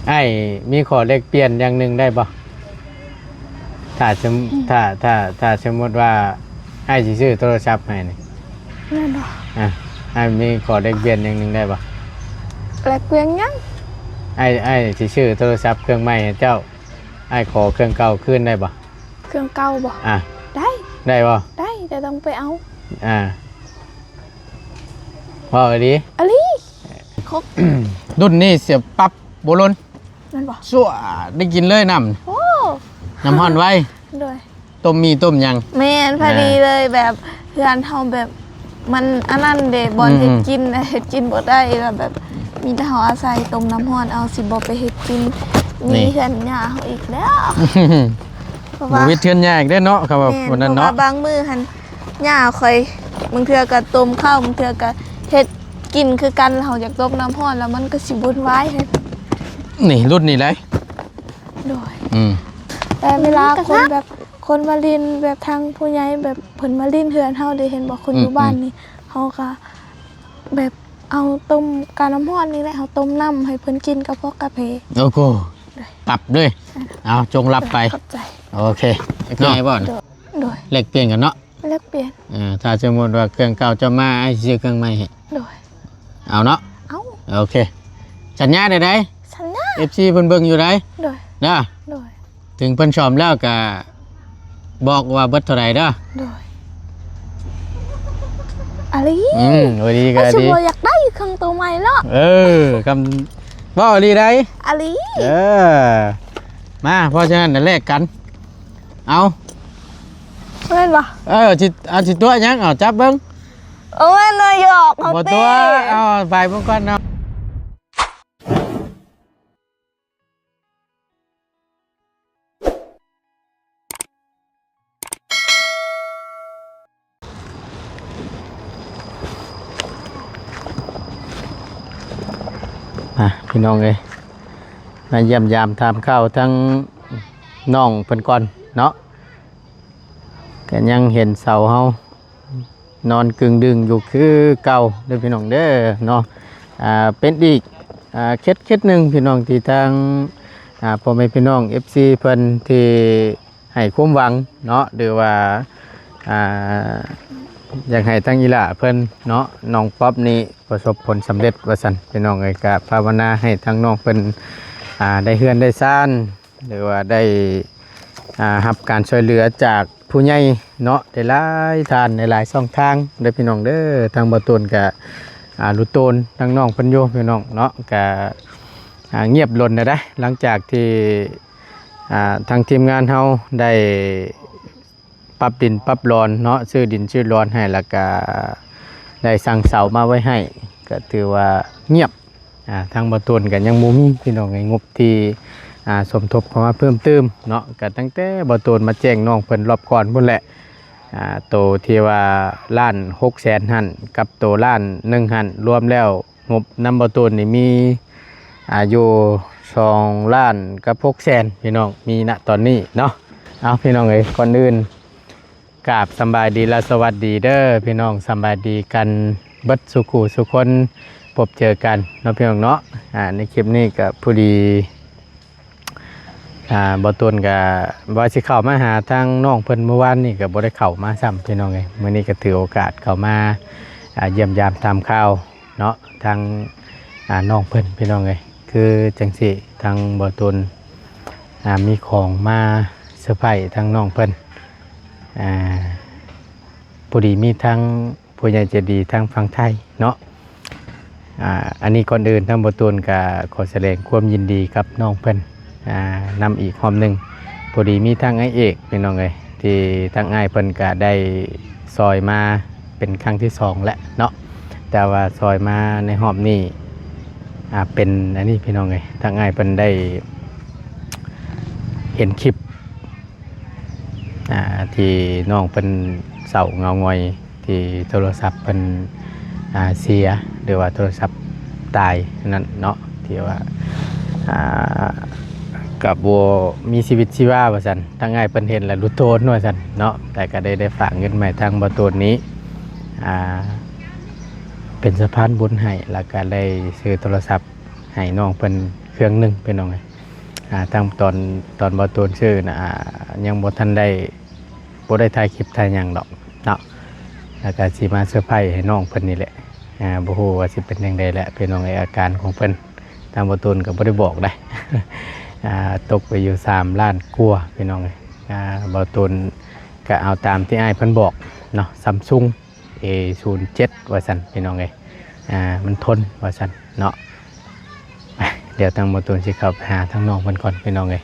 ອ້າຍມີຂໍ້ແລກປ່ຽນຢ່າງໜຶ່ງໄດ້ບໍ່? ຖ້າສົມ ອືມ ຖ້າ ຖ້າ ຖ້າສົມມຸດວ່າອ້າຍຊິຊື້ໂທລະສັບໃຫ້ນີ້ ແມ່ນບໍ່? ອ່າ ອ້າຍມີຂໍ້ແລກປ່ຽນຢ່າງໜຶ່ງໄດ້ບໍ່? ແລກປ່ຽນຫຍັງ? ອ້າຍ ອ້າຍຊິຊື້ໂທລະສັບເຄື່ອງໃໝ່ໃຫ້ເຈົ້າ ອ້າຍຂໍເຄື່ອງເກົ່າຄືນໄດ້ບໍ່? ເຄື່ອງເກົ່າບໍ່? ອ່າ ໄດ້ ໄດ້ບໍ່? ໄດ້ ແຕ່ຕ້ອງໄປເອົາ ອ່າ ເວົ້າອີ່ຫຼີ ອີ່ຫຼີ ລຸ້ນນີ້ສຽບປັບບໍ່ລົ້ນ ແມ່ນບໍ່? ຊົ່ວ ໄດ້ກິນເລີຍນ້ຳ ໂອ້ ນ້ຳຮ້ອນໄວ ໂດຍ ຕົ້ມໝີ່ຕົ້ມຫຍັງ ແມ່ນ ພໍດີເລີຍ ອ່າ ແບບເຮືອນເຮົາແບບ ມັນອັນນັ້ນເດ້ ບ່ອນເຮັດ ອືມ ກິນນະ ເຮັດກິນບໍ່ໄດ້ ແລ້ວແບບມີແຕ່ເຮົາອາໄສຕົ້ມນ້ຳຮ້ອນເອົາ ຊິບໍ່ໄປເຮັດກິນ ນີ້ ນີ້ເຮືອນຍ່າເຮົາອີກແລ້ວ ເພາະວ່າ ບໍ່ວິດເຮືອນຍ່າອີກເດ້ເນາະ ຄຳວ່າ ແມ່ນ ວັນນັ້ນເນາະ ເພາະວ່າບາງມື້ຫັ້ນ ຍ່າຂ້ອຍ ບາງເທື່ອກໍຕົ້ມເຂົ້າ ບາງເທື່ອກໍເຮັດກິນຄືກັນ ແລ້ວເຮົາຢາກຕົ້ມນ້ຳຮ້ອນ ແລ້ວມັນກໍຊິວຸ່ນວາຍ ນີ້ລຸ້ນນີ້ໄດ໋ ໂດຍ ອືມ ແຕ່ເວລາຄົນແບບ ຄົນມາຫຼິ້ນ ແບບທາງຜູ້ໃຫຍ່ແບບເພິ່ນມາຫຼິ້ນເຮືອນເຮົາເດ້ ເຫັນບໍ່ ຄົນ ອືມ ຢູ່ບ້ານນີ້ ເຮົາກໍແບບເອົາຕົ້ມການ້ຳຮ້ອນນີ້ແຫຼະ ເຮົາຕົ້ມນ້ຳໃຫ້ເພິ່ນກິນກັບພວກກາເຟ ໂອ້ໂຫ ໂດຍ ປັບເລີຍ ເອົາ ຈົ່ງລັບໄປ ຂອບໃຈ ໂອເຄ ເນາະ ງ່າຍບໍ່? ໂດຍ ໂດຍ ແລກປ່ຽນກັນເນາະ ແລກປ່ຽນ ເອີ ຖ້າສົມມຸດວ່າເຄື່ອງເກົ່າເຈົ້າມາ ອ້າຍຊິຊື້ເຄື່ອງໃໝ່ໃຫ້ ໂດຍ ເອົາເນາະ ເອົາ ໂອເຄ ສັນຍາໄດ້ໃດ ສັນຍາ ເອັຟຊີ ເພິ່ນເບິ່ງຢູ່ໃດ ໂດຍ ເດີ ໂດຍ ເຖິງເພິ່ນຊອມແລ້ວກະບອກວ່າເບິດເທົ່າໃດເດີ ໂດຍ ອີ່ຫຼີ ອືມ ອີ່ຫຼີກໍ ກໍຊິບໍ່ຢາກໄດ້ເຄື່ອງໂຕໃໝ່ເນາະ ເອີ ຄຳ ເວົ້າອີ່ຫຼີໃດ ອີ່ຫຼີ ເອີ ມາ ເພາະສະນັ້ນແລກກັນ ເອົາ ແມ່ນບໍ່? ເອີ ຊິ ເອົາ ຊິຕົວະຫຍັງ? ເອົາ ຈັບເບິ່ງ ໂອ້ ແມ່ນໜ້ອຍຢອກເຮົາ ບໍ່ຕົວະ ເອົາ ໄປເບິ່ງກ່ອນເນາະ ອ່ະ ພີ່ນ້ອງເອີຍ ມາຢ້ຽມຢາມຖາມຂ່າວທາງນ້ອງເພິ່ນກ່ອນເນາະ ກໍຍັງເຫັນເສົາເຮົານອນກຶ່ງດຶງຢູ່ຄືເກົ່າເດີພີ່ນ້ອງເດີເນາະ ອ່າ ເປັນອີກ ອ່າ ເຂດ ເຂດໜຶ່ງພີ່ນ້ອງ ທີ່ທາງ ອ່າ ພໍ່ແມ່ພີ່ນ້ອງ ເອັຟຊີ ເພິ່ນທີ່ ໃຫ້ຄວາມຫວັງເນາະ ຫຼືວ່າ ອ່າ ຢາກໃຫ້ທາງອີ່ຫຼ້າເພິ່ນເນາະ ນ້ອງປັອບນີ້ປະສົບຜົນສຳເລັດວ່າຊັ້ນ ພີ່ນ້ອງເອີຍ ກະພາວະນາໃຫ້ທາງນ້ອງເພິ່ນ ອ່າ ໄດ້ເຮືອນໄດ້ຊານ ຫຼືວ່າໄດ້ ອ່າ ຮັບການຊ່ວຍເຫຼືອຈາກຜູ້ໃຫຍ່ເນາະ ຫຼາຍໆທ່ານ ຫຼາຍໆຊ່ອງທາງເດີພີ່ນ້ອງເດີ ທາງບໍ່ຕູນກະ ອ່າ ລຸໂຕນທາງນ້ອງເພິ່ນຢູ່ພີ່ນ້ອງເນາະ ກະ ອ່າ ງຽບລົນແລ້ວໃດ໋ ຫຼັງຈາກທີ່ ອ່າ ທາງທີມງານເຮົາໄດ້ປັບດິນປັບດອນເນາະ ຊື້ດິນຊື້ດອນໃຫ້ ແລ້ວກະໄດ້ສັ່ງເສົາມາໄວ້ໃຫ້ ກະຖືວ່າງຽບ ອ່າ ທາງບໍ່ຕູນກະຍັງບໍ່ມີພີ່ນ້ອງເອີຍ ງົບທີ່ ອ່າ ສົມທົບເຂົ້າມາເພີ່ມຕື່ມເນາະ ກະຕັ້ງແຕ່ບໍ່ຕູນມາແຈ້ງນ້ອງເພິ່ນລອບກ່ອນພຸ້ນແຫຼະ ອ່າ ໂຕທີ່ວ່າລ້ານຫົກແສນຫັ້ນ ກັບໂຕລ້ານໜຶ່ງຫັ້ນ ລວມແລ້ວ ງົບນຳບໍ່ຕູນນີ້ມີ ອ່າ ຢູ່ສອງລ້ານກັບຫົກແສນ ພີ່ນ້ອງ ມີນະຕອນນີ້ເນາະ ເອົາ ພີ່ນ້ອງເອີຍ ກ່ອນອື່ນກາບສຳບາຍດີ ແລະ ສະຫວັດດີເດີພີ່ນ້ອງ ສຳບາຍດີກັນເບິດສູ່ຄູ່ສູ່ຄົນ ພົບເຈີກັນເນາະ ພີ່ນ້ອງເນາະ ອ່າ ໃນຄລິບນີ້ກະພໍດີ ອ່າ ບໍ່ຕູນກະວ່າຊິເຂົ້າມາຫາທາງນ້ອງເພິ່ນ ມື້ວານນີ້ກະບໍ່ໄດ້ເຂົ້າມາຊ້ຳ ພີ່ນ້ອງເອີຍ ມື້ນີ້ກະຖືໂອກາດເຂົ້າມາ ອ່າ ຢ້ຽມຢາມຖາມຂ່າວເນາະ ທາງ ອ່າ ນ້ອງເພິ່ນ ພີ່ນ້ອງເອີຍ ຄືຈັ່ງຊີ້ ທາງບໍ່ຕູນ ອ່າ ມີຂອງມາເຊີໄພທາງນ້ອງເພິ່ນ ອ່າ ພໍດີມີທາງ ຜູ້ໃຫຍ່ໃຈດີທາງຝັ່ງໄທເນາະ ອ່າ ອັນນີ້ກ່ອນອື່ນທາງບໍ່ຕູນກະຂໍສະແດງຄວາມຍິນດີກັບນ້ອງເພິ່ນ ອ່າ ນຳອີກຮອບໜຶ່ງ ພໍດີມີທາງອ້າຍເອກພີ່ນ້ອງເອີຍ ທີ່ທາງອ້າຍເພິ່ນກະໄດ້ຊ່ອຍມາເປັນຄັ້ງທີສອງແລ້ວເນາະ ແຕ່ວ່າຊ່ອຍມາໃນຮອບນີ້ ອ່າ ເປັນອັນນີ້ພີ່ນ້ອງເອີຍ ທາງອ້າຍເພິ່ນໄດ້ເຫັນຄລິບ ອ່າ ທີ່ນ້ອງເພິ່ນເສົ້າເຫງົາຫງອຍ ທີ່ໂທລະສັບເພິ່ນ ອ່າ ເສຍ ຫຼືວ່າໂທລະສັບຕາຍນັ້ນເນາະ ທີ່ວ່າ ອ່າ ກະບໍ່ມີຊີວິດຊີວາວ່າຊັ້ນ ທາງອ້າຍເພິ່ນເຫັນແລ້ວລຸໂຕນວ່າຊັ້ນເນາະ ແຕ່ກະໄດ້ ໄດ້ຝາກເງິນມາໃຫ້ທາງບໍ່ຕູນນີ້ ອ່າ ເປັນສະພານບຸນໃຫ້ ແລ້ວກະໄດ້ຊື້ໂທລະສັບ ໃຫ້ນ້ອງເພິ່ນ ເຄື່ອງໜຶ່ງພີ່ນ້ອງເອີຍ. ອ່າ ທາງຕອນ ຕອນບ່າວຕູນຊື້ນະ ອ່າ ຍັງບໍ່ທັນໄດ້ ບໍ່ໄດ້ຖ່າຍຄລິບຖ່າຍຫຍັງດອກເນາະ ແລ້ວກໍຊິມາເຊີໄພໃຫ້ນ້ອງເພິ່ນນີ້ແຫຼະ. ອ່າ ບໍ່ຮູ້ວ່າຊິເປັນຈັ່ງໃດແຫຼະພີ່ນ້ອງເອີຍ ອາການຂອງເພິ່ນ. ທາງບ່າວຕູນກໍບໍ່ໄດ້ບອກໄດ໋ ອ່າ ຕົກໄປຢູ່ສາມລ້ານກວ່າພີ່ນ້ອງເອີຍ. ອ່າ ບ່າວຕູນກໍເອົາຕາມທີ່ອ້າຍເພິ່ນບອກເນາະ Samsung ເອ ສູນເຈັດ ວ່າຊັ້ນພີ່ນ້ອງເອີຍ. ອ່າ ມັນທົນວ່າຊັ້ນເນາະ. ດຽວທາງບ່າວຕູນຊິເຂົ້າໄປຫາທາງນ້ອງເພິ່ນກ່ອນພີ່ນ້ອງເອີຍ.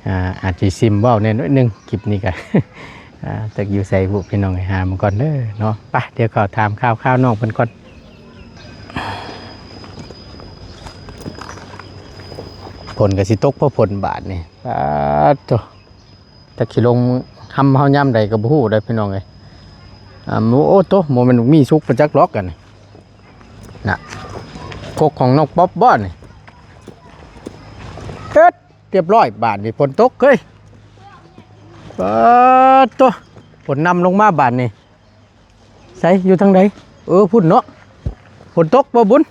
ອ່າ ອາດຊິຊິມເວົ້າແດ່ໜ້ອຍໜຶ່ງ ຄລິບນີ້ກະ ຈັກຢູ່ໃສບຸພີ່ນ້ອງເອີຍ. ຫາມັນກ່ອນເດີເນາະ. ໄປ ດຽວເຂົ້າຖາມຂ່າວຄາວນ້ອງເພິ່ນກ່ອນ. ຝົນກໍຊິຕົກ ເພາະຝົນບາດນີ້ ປາດໂທ້ ຈັກຊິລົງຮຳເຮົາຍາມໃດກໍບໍ່ຮູ້ເດ້ພີ່ນ້ອງເອີຍ. ອ່າ ໂອ້ໂຕ ບໍ່ແມ່ນໝີສຸກປະຈັກລັອກກັນນະ. ກົກຂອງນ້ອງປັອບບໍ່ນີ້? ເຮັດ ຮຽບຮ້ອຍບາດນີ້. ຝົນຕົກເຮີ້ຍ ປາດໂທ້ ຝົນນຳລົງມາບາດນີ້. ໃສ ຢູ່ທາງໃດ? ເອີ ພຸ້ນເນາະ. ຝົນຕົກບໍ່ບຸນ?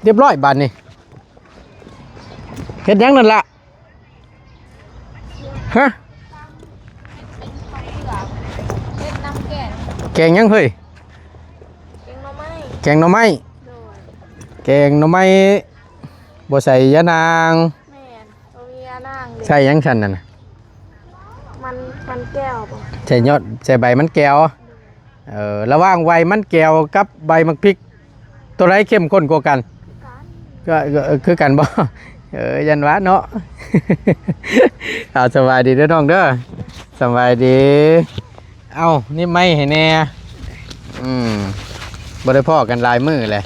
ຮຽບຮ້ອຍບາດນີ້. ເຮັດຫຍັງນັ້ນລະ? ຮະ? ເຮັດນ້ຳແກງ. ແກງຫຍັງເຮີ້ຍ? ແກງໜໍ່ໄມ້. ແກງໜໍ່ໄມ້. ໂດຍ. ແກງໜໍ່ໄມ້ ບໍ່ໃສ່ຢານາງ. ແມ່ນ. ບໍ່ມີຍານາງເດ້. ໃສ່ຫຍັງຊັ້ນນັ້ນນະ? ມັນ ມັນແກ້ວບໍ? ໃສ່ຍອດ ໃສ່ໃບມັນແກ້ວ. ເອີ ລະຫວ່າງໃບມັນແກ້ວກັບໃບໝາກພິກ ໂຕໃດເຂັ້ມຂຸ້ນກວ່າກັນ? ຄືກັນ. ກໍ ກໍ ເອີ ຄືກັນບໍ? ເອີ ຢ້ານວ່າເນາະ. ເອົາ ສະບາຍດີເດີນ້ອງເດີ. ສະບາຍດີ. ເອົ້າ ໜີບໄມ້ໃຫ້ແດ່. ອືມ ບໍ່ໄດ້ພໍ້ກັນຫຼາຍມື້ແຫຼະ.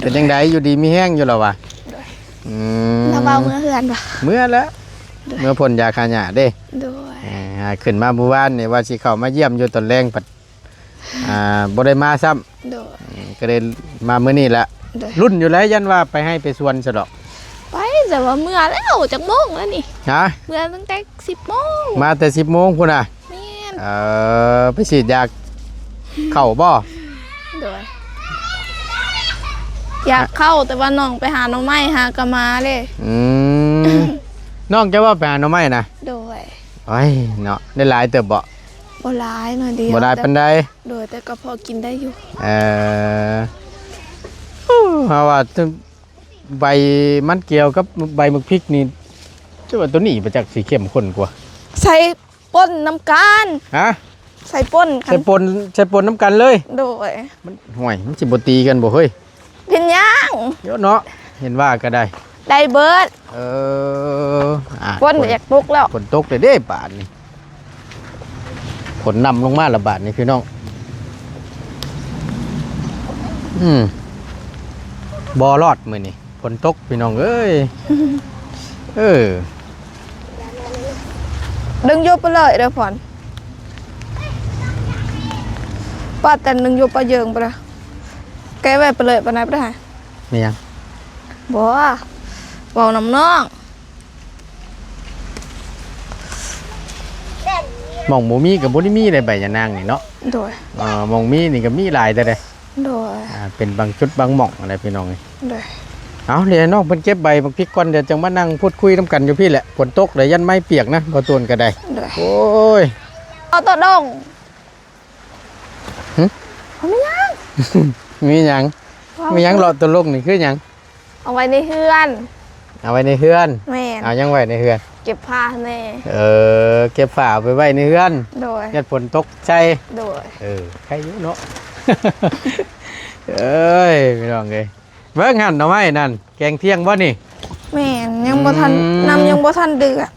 ໂດຍ. ເປັນຈັ່ງໃດ ຢູ່ດີມີແຮງຢູ່ລະວະ? ໂດຍ. ອືມ ລະເວົ້າເມືອເຮືອນບໍ່? ເມືອແລ້ວ. ໂດຍ. ເມືອພົ່ນຢາຂ້າຫຍ້າເດ້. ໂດຍ. ເອີ ຂຶ້ນມາມື້ວານນີ້ວ່າຊິເຂົ້າມາຢ້ຽມຢູ່ຕອນແລງ ພັດ ອ່າ ບໍ່ໄດ້ມາຊ້ຳ. ໂດຍ. ອືມ ກໍເລີຍມາມື້ນີ້ແຫຼະ. ໂດຍ. ລຸ້ນຢູ່ແຫຼະ ຢ້ານວ່າໄປໄຮ່ໄປສວນຊະດອກ. ໄປ ແຕ່ວ່າເມືອແລ້ວ ຈັກໂມງແລ້ວນີ້? ຮະ? ເມືອຕັ້ງແຕ່ສິບໂມງ. ມາແຕ່ສິບໂມງພຸ້ນນະ? ແມ່ນ. ເອີ ໄປສີດຢາເຂົ້າບໍ່? ໂດຍ. ຢາກເຂົ້າ ແຕ່ວ່ານ້ອງໄປຫາໜໍ່ໄມ້ ຫາກະມາເດ້. ອືມ ນ້ອງເຈົ້າວ່າໄປຫາໜໍ່ໄມ້ນະ? ໂດຍ. ໂອ້ຍເນາະ ໄດ້ຫຼາຍເຕີບບໍ່? ບໍ່ຫຼາຍ ໜ້ອຍດຽວ. ບໍ່ຫຼາຍປານໃດ? ໂດຍ ແຕ່ກໍພໍກິນໄດ້ຢູ່. ເອີ ເຮົາວ່າ ໃບມັນແກ້ວກັບໃບໝາກພິກນີ້ ຈະວ່າໂຕນີ້ປະຈັກຊິເຂັ້ມຂຸ້ນກວ່າ. ໃສ່ ປົນນຳກັນ. ຮະ? ໃສ່ປົນກັນ. ໃສ່ປົນ ໃສ່ປົນນຳກັນເລີຍ. ໂດຍ. ມັນ ຫ້ວຍ ມັນຊິບໍ່ຕີກັນບໍ່ເຮີ້ຍ? ເປັນຫຍັງ? ເຍາະເນາະ ເຫັນວ່າກໍໄດ້. ໄດ້ເບີດ. ເອີ ອ່າ ຝົນກໍຢາກຕົກແລ້ວ. ຝົນຕົກແລ້ວເດ້ບາດນີ້. ຝົນນຳລົງມາລະບາດນີ້ພີ່ນ້ອງ. ອືມ ບໍ່ລອດມື້ນີ້ ຝົນຕົກພີ່ນ້ອງເອີຍ. ເອີ ດຶງຢູ່ປະເລີຍເດີພອນ. ປ້າແຕນດຶງຢູ່ປະເຢິງປະລະ ແກະໄວ້ປະເລີຍປານໃດປະໄດ. ມີຫຍັງ? ບໍ່ ເວົ້ານຳນ້ອງ. ໝ່ອງບໍ່ມີກໍບໍ່ໄດ້ມີໃດໃບຍານາງນີ້ເນາະ. ໂດຍ. ເອີ ໝ່ອງມີນີ້ກໍມີຫຼາຍແຕ່ໃດ. ໂດຍ. ອ່າ ເປັນບາງຈຸດບາງໝ່ອງຫັ້ນແຫຼະພີ່ນ້ອງເອີຍ. ໂດຍ. ເອົາ ດຽວໃຫ້ນ້ອງເພິ່ນເກັບໃບໝາກພິກກ່ອນ ດຽວຈັ່ງມານັ່ງພູດຄຸຍນຳກັນຢູ່ພີ້ແຫຼະ. ຝົນຕົກແລ້ວຢ້ານໄມ້ປຽກນະ ບ່າວຕູນກໍໄດ້. ໂດຍ. ໂອ້ຍ ເອົາໂຕດົງ. ຫຶ? ບໍ່ມີຫຍັງ. ມີຫຍັງ? ເວົ້າ ມີຫຍັງເລາະຕົວລົງນີ້ຄືຫຍັງ? ເອົາໄວ້ໃນເຮືອນ. ເອົາໄວ້ໃນເຮືອນ? ແມ່ນ. ເອົາຫຍັງໄວ້ໃນເຮືອນ? ເກັບຜ້າແດ່. ເອີ ເກັບຜ້າເອົາໄປໄວ້ໃນເຮືອນ. ໂດຍ. ຢ້ານຝົນຕົກໃສ່. ໂດຍ. ເອີ ໄຄຢູ່ເນາະ. ເອີຍ ພີ່ນ້ອງເອີຍ ເບິ່ງຫັ້ນໜໍ່ໄມ້ນັ້ນ ແກງທ່ຽງບໍ່ນີ້? ແມ່ນ ຍັງບໍ່ທັນ ອືມ ນ້ຳຍັງບໍ່ທັນເດືອດ.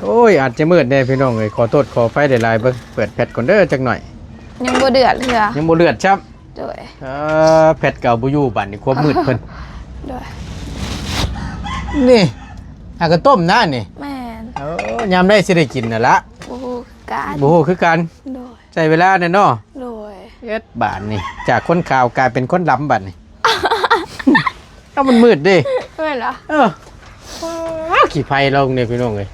ໂອ້ຍ ອາດຈະມືດແດ່ພີ່ນ້ອງເອີຍ ຂໍໂທດຂໍອະໄພຫຼາຍໆ. ເບິ່ງ ເປີດແຟດກ່ອນເດີຈັກໜ້ອຍ. ຍັງບໍ່ເດືອດເທື່ອ. ຍັງບໍ່ເດືອດຊ້ຳ. ໂດຍ. ເອີ ແຟດກໍເອົາບໍ່ຢູ່ບາດນີ້ ຄວາມມືດເພິ່ນ. ໂດຍ. ນີ້ ຫາກະຕົ້ມນະນີ້. ແມ່ນ. ເອີ ຍາມໃດຊິໄດ້ກິນນະລະ? ບໍ່ຮູ້ຄືກັນ. ບໍ່ຮູ້ຄືກັນ. ໂດຍ. ໃຊ້ເວລາແດ່ເນາະ. ໂດຍ. ເຮັດບາດນີ້ ຈາກຄົນຂາວກາຍເປັນຄົນດຳບາດນີ້. ເອົາ ມັນມືດເດ້. ແມ່ນລະ. ເອີ ຂີ້ໄພລາວນີ້ພີ່ນ້ອງເອີຍ.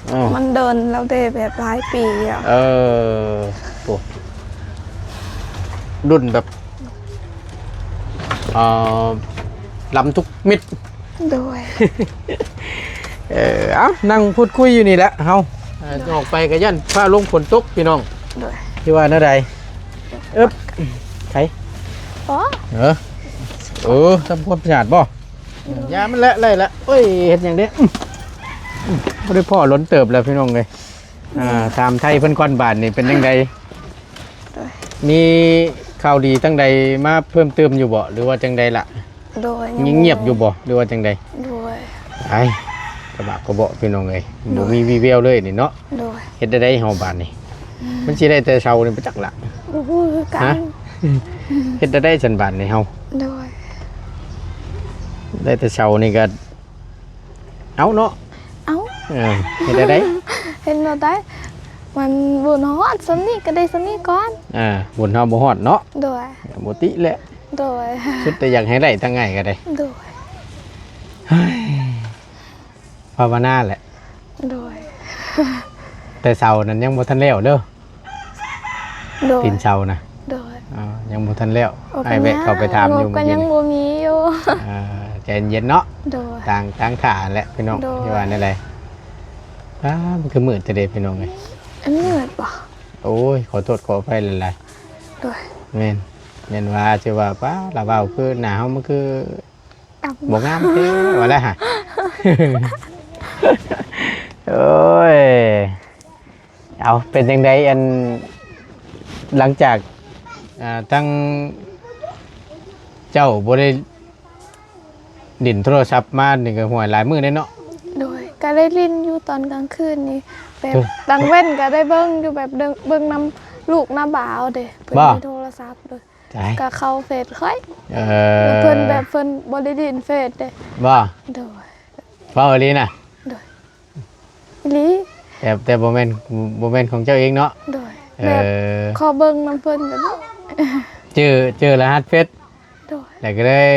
ເອົ້າ ມັນດົນແລ້ວເດ້ ແບບຫຼາຍປີແລ້ວ. ເອີ ໂອ້ ລຸ້ນແບບ ເອີ ດຳທຸກເມັດ. ໂດຍ ເອີ ເອົ້າ ນັ່ງພູດຄຸຍຢູ່ນີ້ແຫຼະເຮົາ ເອີ ໂດຍ ອອກໄປກໍຢ້ານຟ້າລົງຝົນຕົກພີ່ນ້ອງ ໂດຍ ຊິວ່າແນວໃດ? ເອີບ ໃຜ? ອໍ ເອີ ເອີ ທຳຄວາມສະອາດບໍ່? ໂດຍ ຢ່າມັນແຫຼະ ໄລ່ລະ ໂອ້ຍ ເຮັດຫຍັງເດ້? ອືມ ອືມ ບໍ່ໄດ້ພໍ້ດົນເຕີບແລ້ວພີ່ນ້ອງເອີຍ ອ່າ ຖາມໄທເພິ່ນກ່ອນບາດນີ້ເປັນຈັ່ງໃດ? ໂດຍ ມີຂ່າວດີທາງໃດມາເພີ່ມເຕີມຢູ່ບໍ່ ຫຼືວ່າຈັ່ງໃດລະ? ໂດຍ ຍັງງຽບຢູ່ບໍ່ ຫຼືວ່າຈັ່ງໃດ? ໂດຍ ໄອ້ ກະບາກກະເບາະພີ່ນ້ອງເອີຍ ໂດຍ ບໍ່ມີວີ່ແວວເລີຍນີ້ເນາະ ໂດຍ ເຮັດແນວໃດເຮົາບາດນີ້? ອືມ ມັນຊິໄດ້ແຕ່ເຊົານີ້ບໍ່ຈັກລະ ບໍ່ຮູ້ຄືກັນ ຮະ? ເຮັດແນວໃດຊັ້ນບາດນີ້ເຮົາ? ໂດຍ ໄດ້ແຕ່ເຊົານີ້ກະ ເອົາເນາະ ເອົາ ເອີ ເຮັດແນວໃດ? ເຮັດແນວໃດ? ມັນບຸນເຮົາຮອດສ່ຳນີ້ກະໄດ້ສ່ຳນີ້ກ່ອນ ອ່າ ບຸນເຮົາບໍ່ຮອດເນາະ ໂດຍ ບໍ່ຕິແຫຼະ ໂດຍ ສຸດແຕ່ຢາກໃຫ້ໄດ້ທາງອ້າຍກະໄດ້ ໂດຍ ພາວະນາແຫຼະ ໂດຍ ແຕ່ເສົານັ້ນຍັງບໍ່ທັນແລ້ວເດີ ໂດຍ ຕີນເສົານະ ໂດຍ ອ່າ ຍັງບໍ່ທັນແລ້ວ ໂອ້ ອ້າຍແວະເຂົ້າໄປຖາມຢູ່ ກໍຍັງບໍ່ມີຢູ່ ອ່າ ໃຈເຢັນໆເນາະ ໂດຍ ຕ່າງ ຕ່າງຖ້າຫັ້ນແຫຼະພີ່ນ້ອງ ໂດຍ ຊິວ່າແນວໃດ? ອ້າ ມັນຄືມືດແທ້ເດພີ່ນ້ອງເອີຍ ອັນມືດບໍ່? ໂອ້ຍ ຂໍໂທດຂໍອະໄພຫຼາຍໆ ໂດຍ ແມ່ນ ແມ່ນວ່າຊິວ່າ ປ້າ ລາວເວົ້າຄືໜ້າເຮົາມັນຄື ບໍ່ງາມເດ້ວ່າແລ້ວຫະ ໂອ້ຍ ເອົາ ເປັນຈັ່ງໃດ ອັນ ຫຼັງຈາກ ອ່າ ທັງເຈົ້າບໍ່ໄດ້ຫຼິ້ນໂທລະສັບມານີ້ກະຫ້ວຍຫຼາຍມື້ແລ້ວເນາະ ໂດຍ ກະໄດ້ຫຼິ້ນຢູ່ຕອນກາງຄືນນີ້ ແບບ ເອີ ກາງເວັນກະໄດ້ເບິ່ງຢູ່ ແບບເບິ່ງ ເບິ່ງນຳລູກນຳບ່າວເດ້ ເພິ່ນມີໂທລະສັບ ໂດຍ ກະເຂົ້າເຟສຂ້ອຍ ເອີ ແລ້ວເພິ່ນແບບເພິ່ນບໍ່ໄດ້ຫຼິ້ນເຟສເດ້ ບໍ່ ໂດຍ ເວົ້າອີ່ຫຼີນະ ໂດຍ ອີ່ຫຼີ ແຕ່ ແຕ່ບໍ່ແມ່ນ ບໍ່ແມ່ນຂອງເຈົ້າເອງເນາະ ໂດຍ ເອີ ແບບຂໍເບິ່ງນຳເພິ່ນແບບນີ້ ຈື່ ຈື່ລະຫັດເຟສ ໂດຍ ແລ້ວກະເລີຍ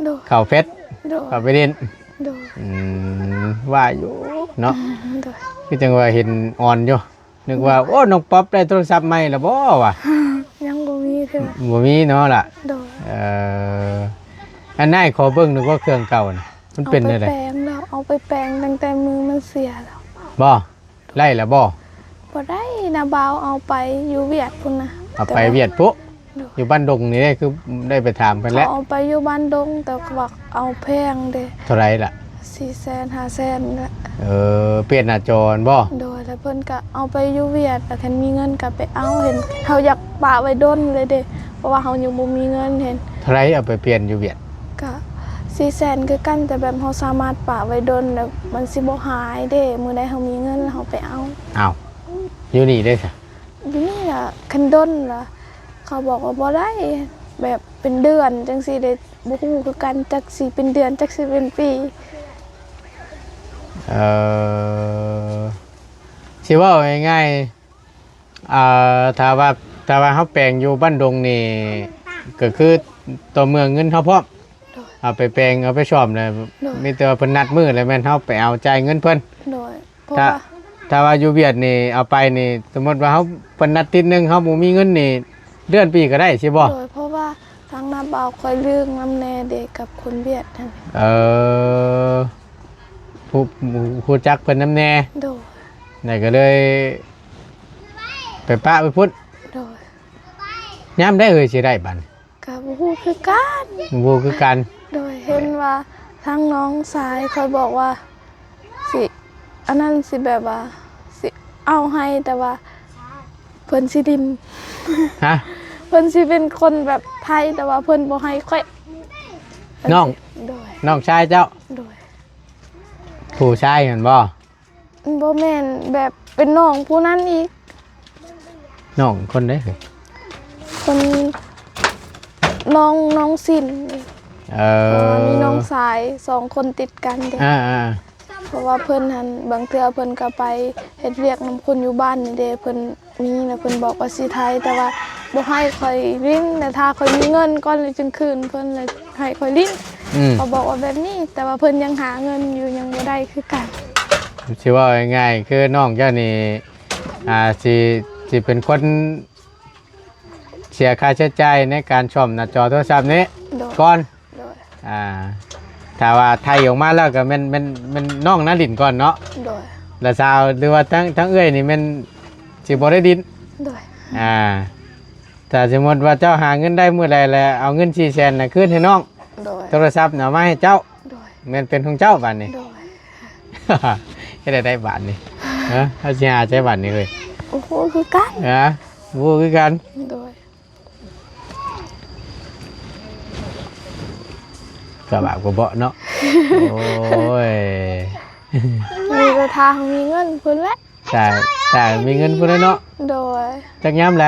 ໂດຍ ເຂົ້າເຟສ ໂດຍ ເຂົ້າໄປຫຼິ້ນ ໂດຍ ອືມ ວ່າຢູ່ເນາະ ໂດຍ ຄືຈັ່ງວ່າເຫັນອ່ອນຢູ່ ນຶກວ່າ ໂອ້ ນ້ອງປັອບໄດ້ໂທລະສັບໃໝ່ລະບໍ່ຫວາ? ຍັງບໍ່ມີເທື່ອ ບໍ່ມີເນາະລະ ໂດຍ ເອີ ອັນອ້າຍຂໍເບິ່ງໜຶ່ງວ່າເຄື່ອງເກົ່ານະ ມັນເປັນແນວໃດ? ເອົາໄປແປງແລ້ວ ເອົາໄປແປງຕັ້ງແຕ່ມື້ມັນເສຍແລ້ວ ບໍ່? ໄດ້ລະບໍ່? ບໍ່ໄດ້ ນ້າບ່າວເອົາໄປຢູ່ຫວຽດພຸ້ນນະ ເອົາໄປຫວຽດພຸ້ນ ໂດຍ ຢູ່ບ້ານດົງນີ້ເດ້ ຄືໄດ້ໄປຖາມເພິ່ນແລ້ວ ເຂົາເອົາໄປຢູ່ບ້ານດົງ ແຕ່ວ່າເອົາແພງເດ້ ເທົ່າໃດລະ? ສີ່ແສນ ຫ້າແສນລະ ເອີ ປ່ຽນໜ້າຈໍຫັ້ນບໍ່? ໂດຍ ແລ້ວເພິ່ນກະເອົາໄປຢູ່ຫວຽດ ແລ້ວຄັນມີເງິນກະໄປເອົາ ເຫັນເຮົາຢາກປະໄວ້ດົນເລີຍເດ້ ເພາະວ່າເຮົາຍັງບໍ່ມີເງິນເຫັນ ເທົ່າໃດເອົາໄປປ່ຽນຢູ່ຫວຽດ? ກະສີ່ແສນຄືກັນ ແຕ່ແບບເຮົາສາມາດປະໄວ້ດົນ ແລ້ວມັນຊິບໍ່ຫາຍເດ້ ມື້ໃດເຮົາມີເງິນແລ້ວເຮົາໄປເອົາ ອ້າວ ຢູ່ນີ້ເດ້ຊະ? ຢູ່ນີ້ລະ ຄັນດົນລະ ເຂົາບອກວ່າບໍ່ໄດ້ ແບບເປັນເດືອນຈັ່ງຊີ້ເດ້ ບໍ່ຮູ້ຄືກັນ ຈັກຊິເປັນເດືອນ ຈັກຊິເປັນປີ ເອີ ຊິເວົ້າງ່າຍໆ ອ່າ ຖ້າວ່າ ຖ້າວ່າເຮົາແປງຢູ່ບ້ານດົງນີ້ ກະຄືຕໍ່ເມື່ອເງິນເຮົາພ້ອມ ໂດຍ ເອົາໄປແປງ ເອົາໄປສ້ອມແລ້ວ ໂດຍ ມີແຕ່ວ່າເພິ່ນນັດມື້ແລ້ວແມ່ນເຮົາໄປເອົາ ຈ່າຍເງິນເພິ່ນ ໂດຍ ເພາະ ຖ້າ ວ່າ ຖ້າວ່າຢູ່ຫວຽດນີ້ ເອົາໄປນີ້ ສົມມຸດວ່າເຮົາ ເພິ່ນນັດຕິດໜຶ່ງ ເຮົາບໍ່ມີເງິນນີ້ ເດືອນປີກະໄດ້ ຊິບໍ່? ໂດຍ ເພາະວ່າທາງນ້າບ່າວຂ້ອຍເລື່ອງນຳແດ່ເດ້ ກັບຄົນຫວຽດຫັ້ນ ເອີ ຮູ້ ຮູ້ຈັກເພິ່ນນຳແດ່ ໂດຍ ແລ້ວກະເລີຍໄປປະໄວ້ພຸ້ນ ໂດຍ ຍາມໃດເອີຍຊິໄດ້ບາດນີ້? ກະບໍ່ຮູ້ຄືກັນ ບໍ່ຮູ້ຄືກັນ ໂດຍ ເຫັນວ່າທາງນ້ອງຊາຍຂ້ອຍບອກວ່າ ຊິ ອັນນັ້ນ ຊິແບບວ່າ ຊິເອົາໃຫ້ ແຕ່ວ່າເພິ່ນຊິດິນ ຮະ? ເພິ່ນຊິເປັນຄົນແບບໄທ ແຕ່ວ່າເພິ່ນບໍ່ໃຫ້ຂ້ອຍ ນ້ອງ ໂດຍ ນ້ອງຊາຍເຈົ້າ ໂດຍ ຜູ້ຊາຍຫັ້ນບໍ່? ບໍ່ແມ່ນ ແບບເປັນນ້ອງຜູ້ນັ້ນອີກ ນ້ອງຄົນໃດ? ຄົນ ນ້ອງ ນ້ອງສິນ ເອີ ເພາະວ່າມີນ້ອງຊາຍສອງຄົນຕິດກັນເດ້ ອ່າໆ ເພາະວ່າເພິ່ນຫັ້ນ ບາງເທື່ອເພິ່ນກະໄປເຮັດວຽກນຳຄົນຢູ່ບ້ານນີ້ເດ້ ເພິ່ນມີ ແລ້ວເພິ່ນບອກວ່າຊິໄທ ແຕ່ວ່າບໍ່ໃຫ້ຂ້ອຍຫຼິ້ນ ແຕ່ຖ້າຂ້ອຍມີເງິນກ່ອນ ແລ້ວຈຶ່ງຄືນເພິ່ນ ແລ້ວໃຫ້ຂ້ອຍຫຼິ້ນ ອືມ ເຂົາບອກວ່າແບບນີ້ ແຕ່ວ່າເພິ່ນຍັງຫາເງິນຢູ່ ຍັງບໍ່ໄດ້ຄືກັນ ຊິເວົ້າງ່າຍໆ ຄືນ້ອງເຈົ້ານີ້ ອ່າ ຊິ ຊິເປັນຄົນ ເສຍຄ່າໃຊ້ຈ່າຍໃນການສ້ອມໜ້າຈໍໂທລະສັບນີ້ ໂດຍ ກ່ອນ ໂດຍ ອ່າ ຖ້າວ່າໄຖ່ອອກມາແລ້ວກໍແມ່ນ ແມ່ນ ແມ່ນນ້ອງນາລິນກ່ອນເນາະ. ໂດຍ. ລະສາວ ຫຼືວ່າທັງ ທັງເອື້ອຍນີ້ແມ່ນຊິບໍ່ໄດ້ດິນ. ໂດຍ. ອ່າ ຖ້າສົມມຸດວ່າເຈົ້າຫາເງິນໄດ້ມື້ໃດ ແລ້ວເອົາເງິນສີ່ແສນນະຄືນໃຫ້ນ້ອງ. ໂດຍ. ໂທລະສັບນະເອົາມາໃຫ້ເຈົ້າ. ໂດຍ. ແມ່ນເປັນຂອງເຈົ້າບາດນີ້. ໂດຍ. ເຮັດແນວໃດບາດນີ້? ຮະ ເຮົາຊິຫາໃສບາດນີ້ເອີຍ? ບໍ່ຮູ້ຄືກັນ. ຮະ ບໍ່ຮູ້ຄືກັນ. ໂດຍ. ກະບາບກະເບາະເນາະ. ໂອ້ຍ ມີແຕ່ຖ້າເຮົາມີເງິນພຸ້ນແຫຼະ. ຖ້າ ຖ້າມີເງິນພຸ້ນແຫຼະເນາະ. ໂດຍ. ຈັກຍາມໃດ?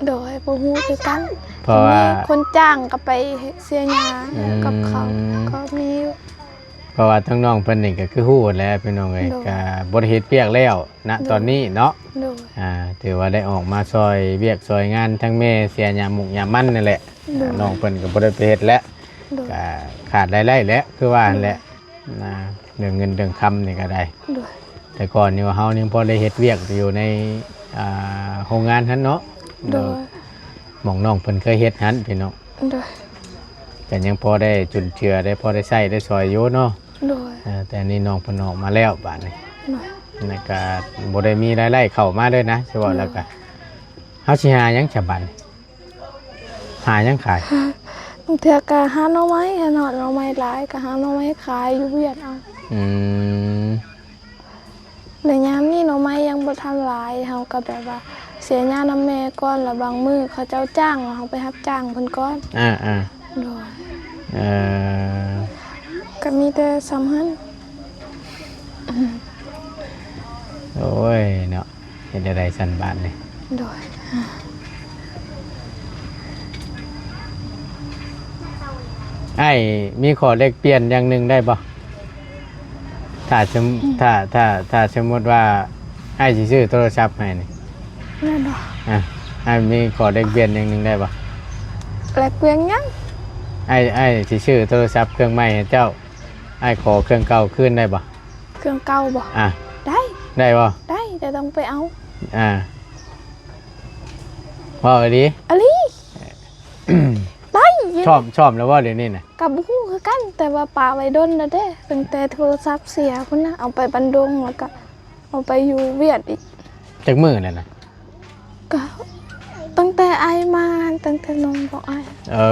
ໂດຍ ບໍ່ຮູ້ຄືກັນ. ເພາະວ່າມີຄົນຈ້າງກໍໄປເສຍຫຍ້າ ອືມ ກັບເຂົາກໍມີຢູ່. ເພາະວ່າທາງນ້ອງເພິ່ນນີ້ກໍຄືຮູ້ແຫຼະພີ່ນ້ອງເອີຍ. ໂດຍ. ກໍບໍ່ໄດ້ເຮັດວຽກແລ້ວນະ ໂດຍ ຕອນນີ້ເນາະ. ໂດຍ. ອ່າ ຖືວ່າໄດ້ອອກມາຊ່ອຍວຽກຊ່ອຍງານທັງແມ່ເສຍຫຍ້າໝົກຫຍ້າມັນນັ້ນແຫຼະ. ໂດຍ. ນ້ອງເພິ່ນກໍບໍ່ໄດ້ໄປເຮັດແລ້ວ. ໂດຍ. ກໍຂາດລາຍໄດ້ແຫຼະ ຄືວ່າຫັ້ນແຫຼະ. ໂດຍ. ນະ ເລື່ອງເງິນເລື່ອງຄຳນີ້ກໍໄດ້. ໂດຍ. ແຕ່ກ່ອນນີ້ວ່າເຮົາຍັງພໍໄດ້ເຮັດວຽກຢູ່ໃນ ອ່າ ໂຮງງານຫັ້ນເນາະ. ໂດຍ. ໝ່ອງນ້ອງເພິ່ນເຄີຍເຮັດຫັ້ນພີ່ນ້ອງ. ໂດຍ. ກໍຍັງພໍໄດ້ຈຸນເຈືອ ໄດ້ພໍໄດ້ໃຊ້ໄດ້ສອຍຢູ່ເນາະ. ໂດຍ. ເອີ ແຕ່ອັນນີ້ນ້ອງເພິ່ນອອກມາແລ້ວບາດນີ້. ໂດຍ. ແລ້ວກໍບໍ່ໄດ້ມີລາຍໄດ້ເຂົ້າມາເລີຍນະ ຊິເວົ້າແລ້ວກໍ. ໂດຍ. ເຮົາຊິຫາຫຍັງສະບາດນີ້? ຫາຫຍັງຂາຍ? ບາງເທື່ອກໍຫາໜໍ່ໄມ້ ຫາໜໍ່ ໜໍ່ໄມ້ຫຼາຍກໍຫາໜໍ່ໄມ້ຂາຍຢູ່ວຽດເອົາ. ອືມ. ໃນຍາມນີ້ໜໍ່ໄມ້ຍັງບໍ່ທັນຫຼາຍ ເຮົາກໍແບບວ່າເສຍຫຍ້ານຳແມ່ກ່ອນ ແລ້ວບາງມື້ເຂົາເຈົ້າຈ້າງ ເຮົາໄປຮັບຈ້າງເພິ່ນກ່ອນ. ອ່າໆ. ໂດຍ. ເອີ ກໍມີແຕ່ສ່ຳຫັ້ນ. ໂອ້ຍເນາະ. ເຮັດແນວໃດຊັ້ນບາດນີ້? ໂດຍ. ອ້າຍມີຂໍ້ແລກປ່ຽນຢ່າງໜຶ່ງໄດ້ບໍ່? ຖ້າສົມ ອືມ ຖ້າ ຖ້າ ຖ້າສົມມຸດວ່າອ້າຍຊິຊື້ໂທລະສັບໃຫ້ນີ້. ແມ່ນບໍ່? ອ່າ ອ້າຍມີຂໍ້ແລກປ່ຽນຢ່າງໜຶ່ງໄດ້ບໍ່? ແລກປ່ຽນຫຍັງ? ອ້າຍ ອ້າຍຊິຊື້ໂທລະສັບເຄື່ອງໃໝ່ໃຫ້ເຈົ້າ. ອ້າຍຂໍເຄື່ອງເກົ່າຄືນໄດ້ບໍ່? ເຄື່ອງເກົ່າບໍ່? ອ່າ ໄດ້ ໄດ້ບໍ່? ໄດ້ ແຕ່ຕ້ອງໄປເອົາ. ອ່າ ເວົ້າອີ່ຫຼີ? ອີ່ຫຼີ. ໄດ້ຢູ່. ຊອມ ຊອມແລ້ວບໍ່ດຽວນີ້ນະ? ກໍບໍ່ຮູ້ຄືກັນ ແຕ່ວ່າປະໄວ້ດົນແລ້ວເດ້ ຕັ້ງແຕ່ໂທລະສັບເສຍພຸ້ນນະ ເອົາໄປບັນດົງ ແລ້ວກໍເອົາໄປຢູ່ວຽດອີກ. ຈັກມື້ແລ້ວນະ? ກໍຕັ້ງແຕ່ອ້າຍມາ ຕັ້ງແຕ່ນ້ອງບອກອ້າຍ. ເອີ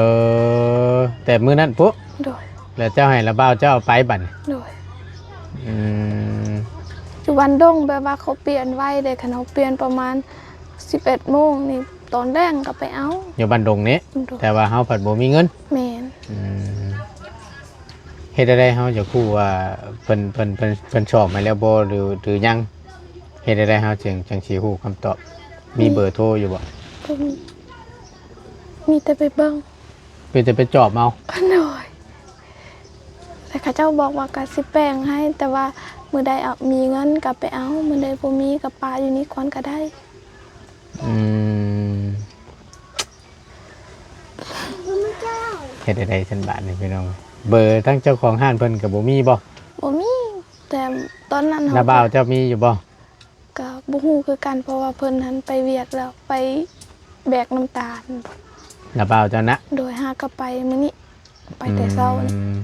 ແຕ່ມື້ນັ້ນພຸ້ນ? ໂດຍ. ແລ້ວເຈົ້າໃຫ້ລາວບ່າວເຈົ້າເອົາໄປບັດນີ້? ໂດຍ. ອືມ. ຢູ່ບ້ານດົງ ແບບວ່າເຂົາປ່ຽນໄວເດ້ ຄັນເຮົາປ່ຽນປະມານສິບເອັດໂມງນີ້ ຕອນແລງກໍໄປເອົາ. ຢູ່ບ້ານດົງນີ້? ໂດຍ. ແຕ່ວ່າເຮົາພັດບໍ່ມີເງິນ? ແມ່ນ. ອືມ. ເຮັດແນວໃດເຮົາຈະຮູ້ວ່າເພິ່ນ ເພິ່ນ ເພິ່ນ ເພິ່ນຊອມໃຫ້ແລ້ວບໍ່ ຫຼື ຫຼືຍັງ? ເຮັດແນວໃດເຮົາຈຶ່ງ ຈັ່ງຊິຮູ້ຄຳຕອບ? ມີເບີໂທຢູ່ບໍ່? ບໍ່ມີ. ມີແຕ່ໄປເບິ່ງ. ມີແຕ່ໄປຈອບເອົາ? ໂດຍ. ແຕ່ເຂົາເຈົ້າບອກວ່າກໍຊິແປງໃຫ້ ແຕ່ວ່າມື້ໃດເອົາ ມີເງິນກໍໄປເອົາ ມື້ໃດບໍ່ມີກໍປະຢູ່ນີ້ກ່ອນກໍໄດ້. ອືມ. ເຮັດແນວໃດຊັ້ນບາດນີ້ພີ່ນ້ອງ? ເບີທາງເຈົ້າຂອງຮ້ານເພິ່ນກໍບໍ່ມີບໍ່? ບໍ່ມີ. ແຕ່ຕອນນັ້ນ ນ້າບ່າວເຈົ້າມີຢູ່ບໍ່? ກໍບໍ່ຮູ້ຄືກັນ ເພາະວ່າເພິ່ນຫັ້ນໄປວຽກແລ້ວ ໄປແບກນ້ຳຕານ. ນ້າບ່າວເຈົ້ານະ? ໂດຍ. ຫາກໍໄປມື້ນີ້ ໄປແຕ່ເຊົ້ານີ້. ອືມ.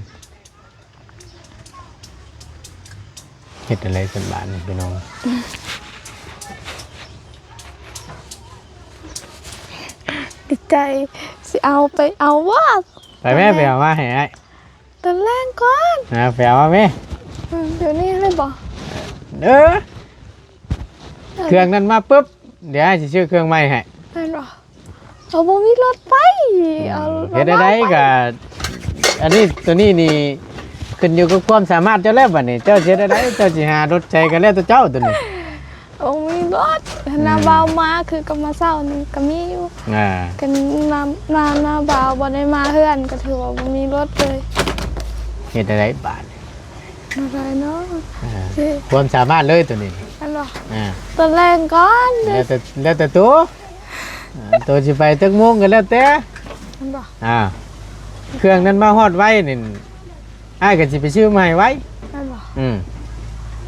ເຮັດຈັ່ງໃດຊັ້ນບາດນີ້ພີ່ນ້ອງ? ດີໃຈ ຊິເອົາໄປເອົາວ່າ. ໄປແມ່ ໄປເອົາມາໃຫ້ອ້າຍ. ຕອນແລງກ່ອນ. ອ່າ ໄປເອົາມາແມ່. ອືມ ດຽວນີ້ເລີຍບໍ່? ເອີ ເຄື່ອງນັ້ນມາປຶບ ດຽວອ້າຍຊິຊື້ເຄື່ອງໃໝ່ໃຫ້. ແມ່ນບໍ່? ເຮົາບໍ່ມີລົດໄປ. ອືມ ເອົາ ເຮັດໄດ້ໃດກໍ ອັນນີ້ ໂຕນີ້ນີ້ຂຶ້ນຢູ່ກັບຄວາມສາມາດເຈົ້າແລ້ວບັດນີ້. ເຈົ້າຊິເຮັດໄດ້ໃດ ເຈົ້າຊິຫາລົດໃສກໍແລ້ວແຕ່ເຈົ້າໂຕນີ້. ບໍ່ມີລົດ. ອືມ ນ້າບ່າວມາ ຄືກັບມາເຊົ້ານີ້ກໍມີຢູ່. ອ່າ ກໍນ້າ ນ້າ ນ້າບ່າວບໍ່ໄດ້ມາເຮືອນ ກໍຖືວ່າບໍ່ມີລົດເລີຍ. ເຮັດໄດ້ໃດບາດ? ບໍ່ໄດ້ເນາະ. ອ່າ ຊິ ຄວາມສາມາດເລີຍໂຕນີ້. ອັນບໍ່? ອ່າ ຕອນແລງກ່ອນ. ແລ້ວແຕ່ ແລ້ວແຕ່ໂຕ. ອ່າ ໂຕຊິໄປຈັກໂມງກໍແລ້ວແຕ່. ອັນບໍ່? ອ່າ ເຄື່ອງນັ້ນມາຮອດໄວນີ້ ອ້າຍກໍຊິໄປຊື້ມາໃຫ້ໄວ. ແມ່ນບໍ່? ອືມ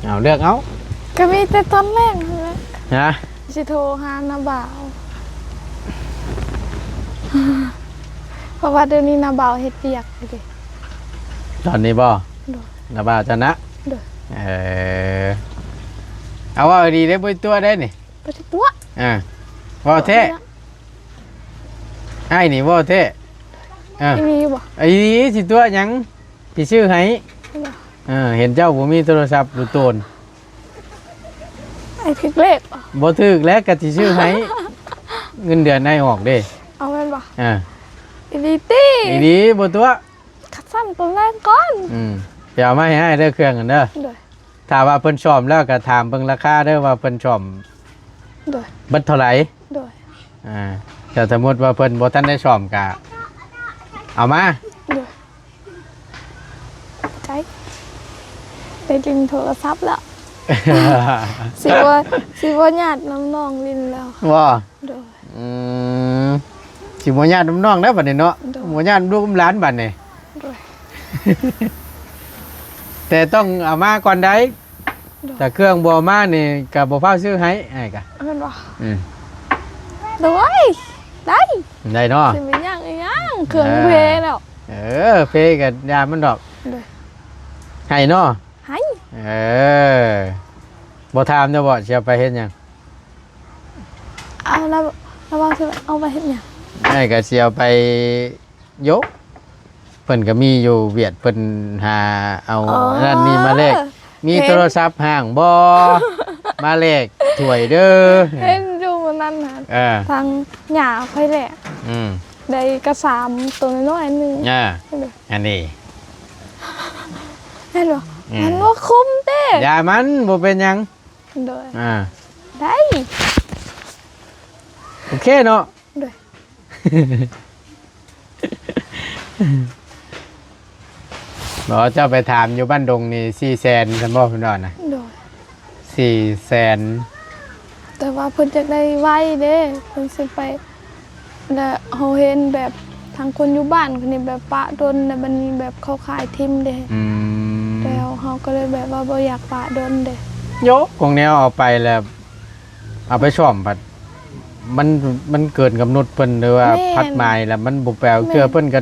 ເອົາ ເລືອກເອົາ. ກໍມີແຕ່ຕອນແລງຫັ້ນແຫຼະ. ຮະ? ຊິໂທຫານ້າບ່າວ ເພາະວ່າດຽວນີ້ນ້າບ່າວເຮັດວຽກຢູ່ເດ້. ຕອນນີ້ບໍ່? ໂດຍ. ລະບ່າວເຈົ້ານະ? ໂດຍ. ເອີ ເອົາເວົ້າດີເດ້ ບໍ່ຕົວະໄດ້ນີ້. ບໍ່ໄດ້ຕົວະ. ອ່າ ເວົ້າແທ້. ອ້າຍນີ້ເວົ້າແທ້. ອ່າ ອີ່ຫຼີບໍ່? ອີ່ຫຼີ ຊິຕົວະຫຍັງ? ຊິຊື້ໃຫ້. ເອີ ເຫັນເຈົ້າບໍ່ມີໂທລະສັບດູໂຕນ. ອ້າຍຖືກເລກບໍ່? ບໍ່ຖືກແລ້ວ ກະຊິຊື້ໃຫ້. ເງິນເດືອນອ້າຍອອກເດ້. ເອົາແມ່ນບໍ່? ອ່າ ອີ່ຫຼີຕິ? ອີ່ຫຼີ ບໍ່ຕົວະ. ຄັນຊັ້ນຕອນແລງກ່ອນ. ອືມ ໄປເອົາມາໃຫ້ອ້າຍເດີ ເຄື່ອງຫັ້ນເດີ. ໂດຍ. ຖ້າວ່າເພິ່ນສ້ອມແລ້ວກະຖາມເບິ່ງລາຄາເດີ ວ່າເພິ່ນສ້ອມ ໂດຍ ເບິດເທົ່າໃດ. ໂດຍ. ອ່າ ຖ້າສົມມຸດວ່າເພິ່ນບໍ່ທັນໄດ້ສ້ອມກະເອົາມາ. ໂດຍ. ໃຈ ໄດ້ຫຼິ້ນໂທລະສັບແລ້ວ. ຊິບໍ່ ຊິບໍ່ຍາດນຳນ້ອງຫຼິ້ນແລ້ວ. ບໍ່? ໂດຍ. ອືມ ຊິບໍ່ຍາດນຳນ້ອງແລ້ວບັດນີ້ເນາະ. ໂດຍ. ບໍ່ຍາດນຳລູກນຳຫຼານບັດນີ້. ໂດຍ. ແຕ່ຕ້ອງເອົາມາກ່ອນໄດ໋. ໂດຍ. ຖ້າເຄື່ອງບໍ່ເອົາມານີ້ກະບໍ່ຟ້າວຊື້ໃຫ້ ອ້າຍກະ. ແມ່ນບໍ່? ອືມ. ໂດຍ ໄດ້ ໄດ້ເນາະ. ຊິໄປຍາກອີຫຍັງ ເຄື່ອງເພແລ້ວ. ເອີ ເພກະຢ່າມັນດອກ. ໂດຍ. ໃຫ້ເນາະ. ໃຫ້. ເອີ ບໍ່ຖາມເດີບໍ່ ຊິເອົາໄປເຮັດຫຍັງ? ເອົາລະ ລະວ່າຊິເອົາໄປເຮັດຫຍັງ? ອ້າຍກະຊິເອົາໄປ ໂຢ ເພິ່ນກະມີຢູ່ຫວຽດ ເພິ່ນຫາເອົາ ອໍ ອັນນັ້ນນີ້ມາແລກ. ມີ ເຫັນ ໂທລະສັບຫ້າງບໍ່? ມາແລກຖ້ວຍເດີ. ເຫັນຢູ່ມື້ນັ້ນຫັ້ນ. ເອີ ທາງຍ່າຂ້ອຍແຫຼະ. ອືມ. ໄດ້ກະສາມໂຕນ້ອຍໆ ອັນໜຶ່ງ. ອ່າ ອັນນີ້ ເຫັນບໍ່? ອືມ. ມັນບໍ່ຄຸ້ມເດ້. ຢ່າມັນ ບໍ່ເປັນຫຍັງ. ໂດຍ. ອ່າ ໄດ້ ໂອເຄເນາະ. ໂດຍ. ບໍ່ ເຈົ້າໄປຖາມຢູ່ບ້ານດົງນີ້ ສີ່ແສນຊັ້ນບໍ່ ເພິ່ນວ່ານະ? ໂດຍ. ສີ່ແສນ ແຕ່ວ່າເພິ່ນຢາກໄດ້ໄວເດ້ ເພິ່ນຊິໄປ ແລະ ເຮົາເຫັນແບບທາງຄົນຢູ່ບ້ານເພິ່ນນີ້ແບບປະດົນ ແລະ ບັດນີ້ແບບເຂົາຂາຍຖິ້ມເດ້. ອືມ. ແລ້ວເຮົາກໍເລີຍແບບວ່າບໍ່ຢາກປະດົນເດ້. ໂຍ ຂອງແນວເອົາໄປແລ້ວ ເອົາໄປສ້ອມພັດ ມັນ ມັນເກີນກຳນົດເພິ່ນ ຫຼືວ່າ ແມ່ນ ພັດໝາຍແລ້ວມັນບໍ່ໄປເອົາເທື່ອ ແມ່ນ ເພິ່ນກໍ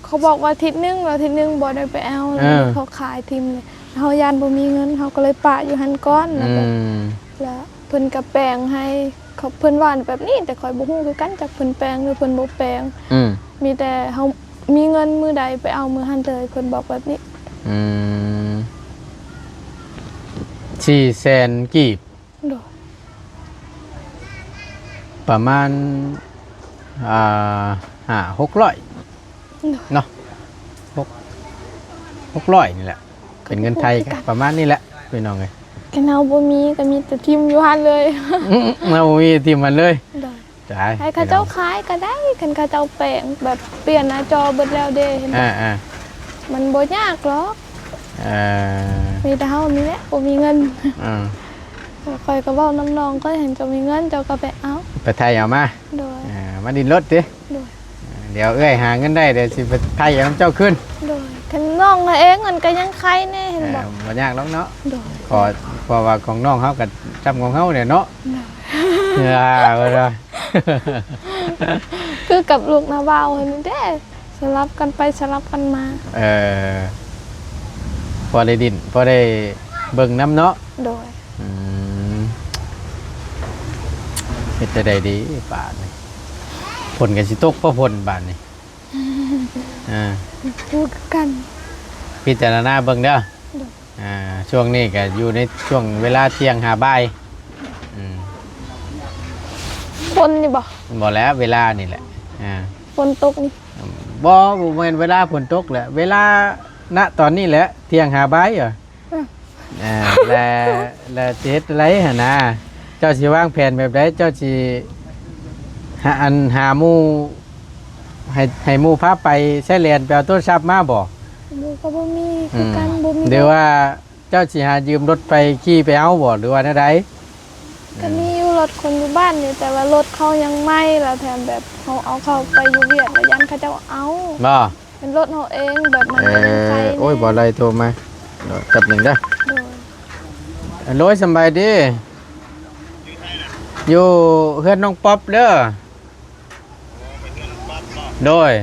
ເຂົາບອກວ່າທິດໜຶ່ງ ແລ້ວທິດໜຶ່ງບໍ່ໄດ້ໄປເອົາ. ເອີ ເຂົາຂາຍຖິ້ມເລີຍ ເຮົາຢ້ານບໍ່ມີເງິນ ເຮົາກໍເລີຍປະຢູ່ຫັ້ນກ່ອນ. ແລ້ວກໍ ອືມ ແລ້ວເພິ່ນກໍແປງໃຫ້ ເຂົາ ເພິ່ນວ່າແບບນີ້ ແຕ່ຂ້ອຍບໍ່ຮູ້ຄືກັນ ຈັກເພິ່ນແປງ ຫຼືເພິ່ນບໍ່ແປງ. ອືມ. ມີແຕ່ເຮົາມີເງິນມື້ໃດໄປເອົາມື້ຫັ້ນເລີຍ ເພິ່ນບອກແບບນີ້. ອືມ ສີ່ແສນກີບ. ໂດຍ. ປະມານ ອ່າ ຫ້າຫົກຮ້ອຍ ໂດຍ ເນາະ ຫົກ ຫົກຮ້ອຍນີ້ແຫຼະ ເປັນເງິນໄທກໍປະມານນີ້ແຫຼະ ພີ່ນ້ອງເອີຍ. ຄັນເຮົາບໍ່ມີກໍມີແຕ່ຖິ້ມຢູ່ຫັ້ນເລີຍ. ອືມ ເຮົາບໍ່ມີຖິ້ມຫັ້ນເລີຍ. ໂດຍ. ຕາຍ ໃຫ້ເຂົາເຈົ້າຂາຍກໍໄດ້ ຄັນເຂົາເຈົ້າແປງແບບປ່ຽນໜ້າຈໍເບິດແລ້ວເດ້ ເຫັນບໍ່? ອ່າໆ ມັນບໍ່ຍາກຫຼອກ. ເອີ ມີແຕ່ເຮົານີ້ແຫຼະບໍ່ມີເງິນ. ອ່າ ຂ້ອຍກໍເວົ້ານຳນ້ອງຂ້ອຍ ຄັນເຈົ້າມີເງິນເຈົ້າກໍໄປເອົາ ໄປໄຖເອົາມາ. ໂດຍ. ອ່າ ມາດິນລົດຕິ. ໂດຍ. ດຽວເອື້ອຍຫາເງິນໄດ້ ດຽວຊິໄປໄຖເອົານຳເຈົ້າຄືນ. ໂດຍ. ຄັນນ້ອງເຮົາເອງມັນກໍຍັງໄຄແດ່ ເຫັນບໍ່? ເອີ ບໍ່ຍາກຫຼອກເນາະ. ໂດຍ. ເພາະ ເພາະວ່າຂອງນ້ອງເຮົາກໍຊ່ຳຂອງເຮົາແຫຼະເນາະ. ໂດຍ. ເອີ ເພິ່ນວ່າ ຄືກັບລູກນ້າບ່າວຫັ້ນເດ້ ສະຫຼັບກັນໄປສະຫຼັບກັນມາ. ເອີ ພໍໄດ້ດິ້ນ ພໍໄດ້ເບິ່ງນຳເນາະ. ໂດຍ. ອືມ ເຮັດແນວໃດດີບາດນີ້ ຝົນກໍຊິຕົກບໍ່ຝົນບາດນີ້. ອ່າ ບໍ່ຮູ້ຄືກັນ ພິຈາລະນາເບິ່ງເດີ. ໂດຍ. ອ່າ ຊ່ວງນີ້ກໍຢູ່ໃນຊ່ວງເວລາທ່ຽງຫາບ່າຍ. ອືມ ຝົນນີ້ບໍ່? ບໍ່ແລ້ວ ເວລານີ້ແຫຼະ. ອ່າ ຝົນຕົກນີ້? ບໍ່ ບໍ່ແມ່ນເວລາຝົນຕົກແຫຼະ ເວລາ ນະ ຕອນນີ້ແຫຼະ ທ່ຽງຫາບ່າຍ. ເອີ ອ່າ ແລະ ແລະຊິເຮັດໃດຫັ້ນນະ ເຈົ້າຊິວາງແຜນແບບໃດ? ເຈົ້າຊິຫາ ອັນ ຫາໝູ່ ໃຫ້ ໃຫ້ໝູ່ພາໄປໃຊ້ແລນໄປເອົາໂທລະສັບມາບໍ່? ໝູ່ກໍບໍ່ມີຄືກັນ. ອືມ ບໍ່ມີ ຫຼືວ່າເຈົ້າຊິຫາຢືມລົດໄປຂີ່ໄປເອົາບໍ່ ຫຼືວ່າແນວໃດ? ກໍມີຢູ່ລົດຄົນຢູ່ບ້ານນີ້ ແຕ່ວ່າລົດເຂົາຍັງໃໝ່ ແລ້ວແຖມແບບເຮົາເອົາເຂົ້າໄປຢູ່ວຽກ ແລ້ວຢ້ານເຂົາເຈົ້າເອົາ. ບໍ່? ເປັນລົດເຮົາເອງ ແບບມັນ ເອີ ກໍຍັງໄຄແດ່. ໂອ້ຍ ບໍ່ໄດ້ໂທມາ ແປັບໜຶ່ງເດີ. ໂດຍ. ໂດຍ ສຳບາຍດີ ຢູ່ເຮືອນນ້ອງປັອບເດີ. ໂດຍ.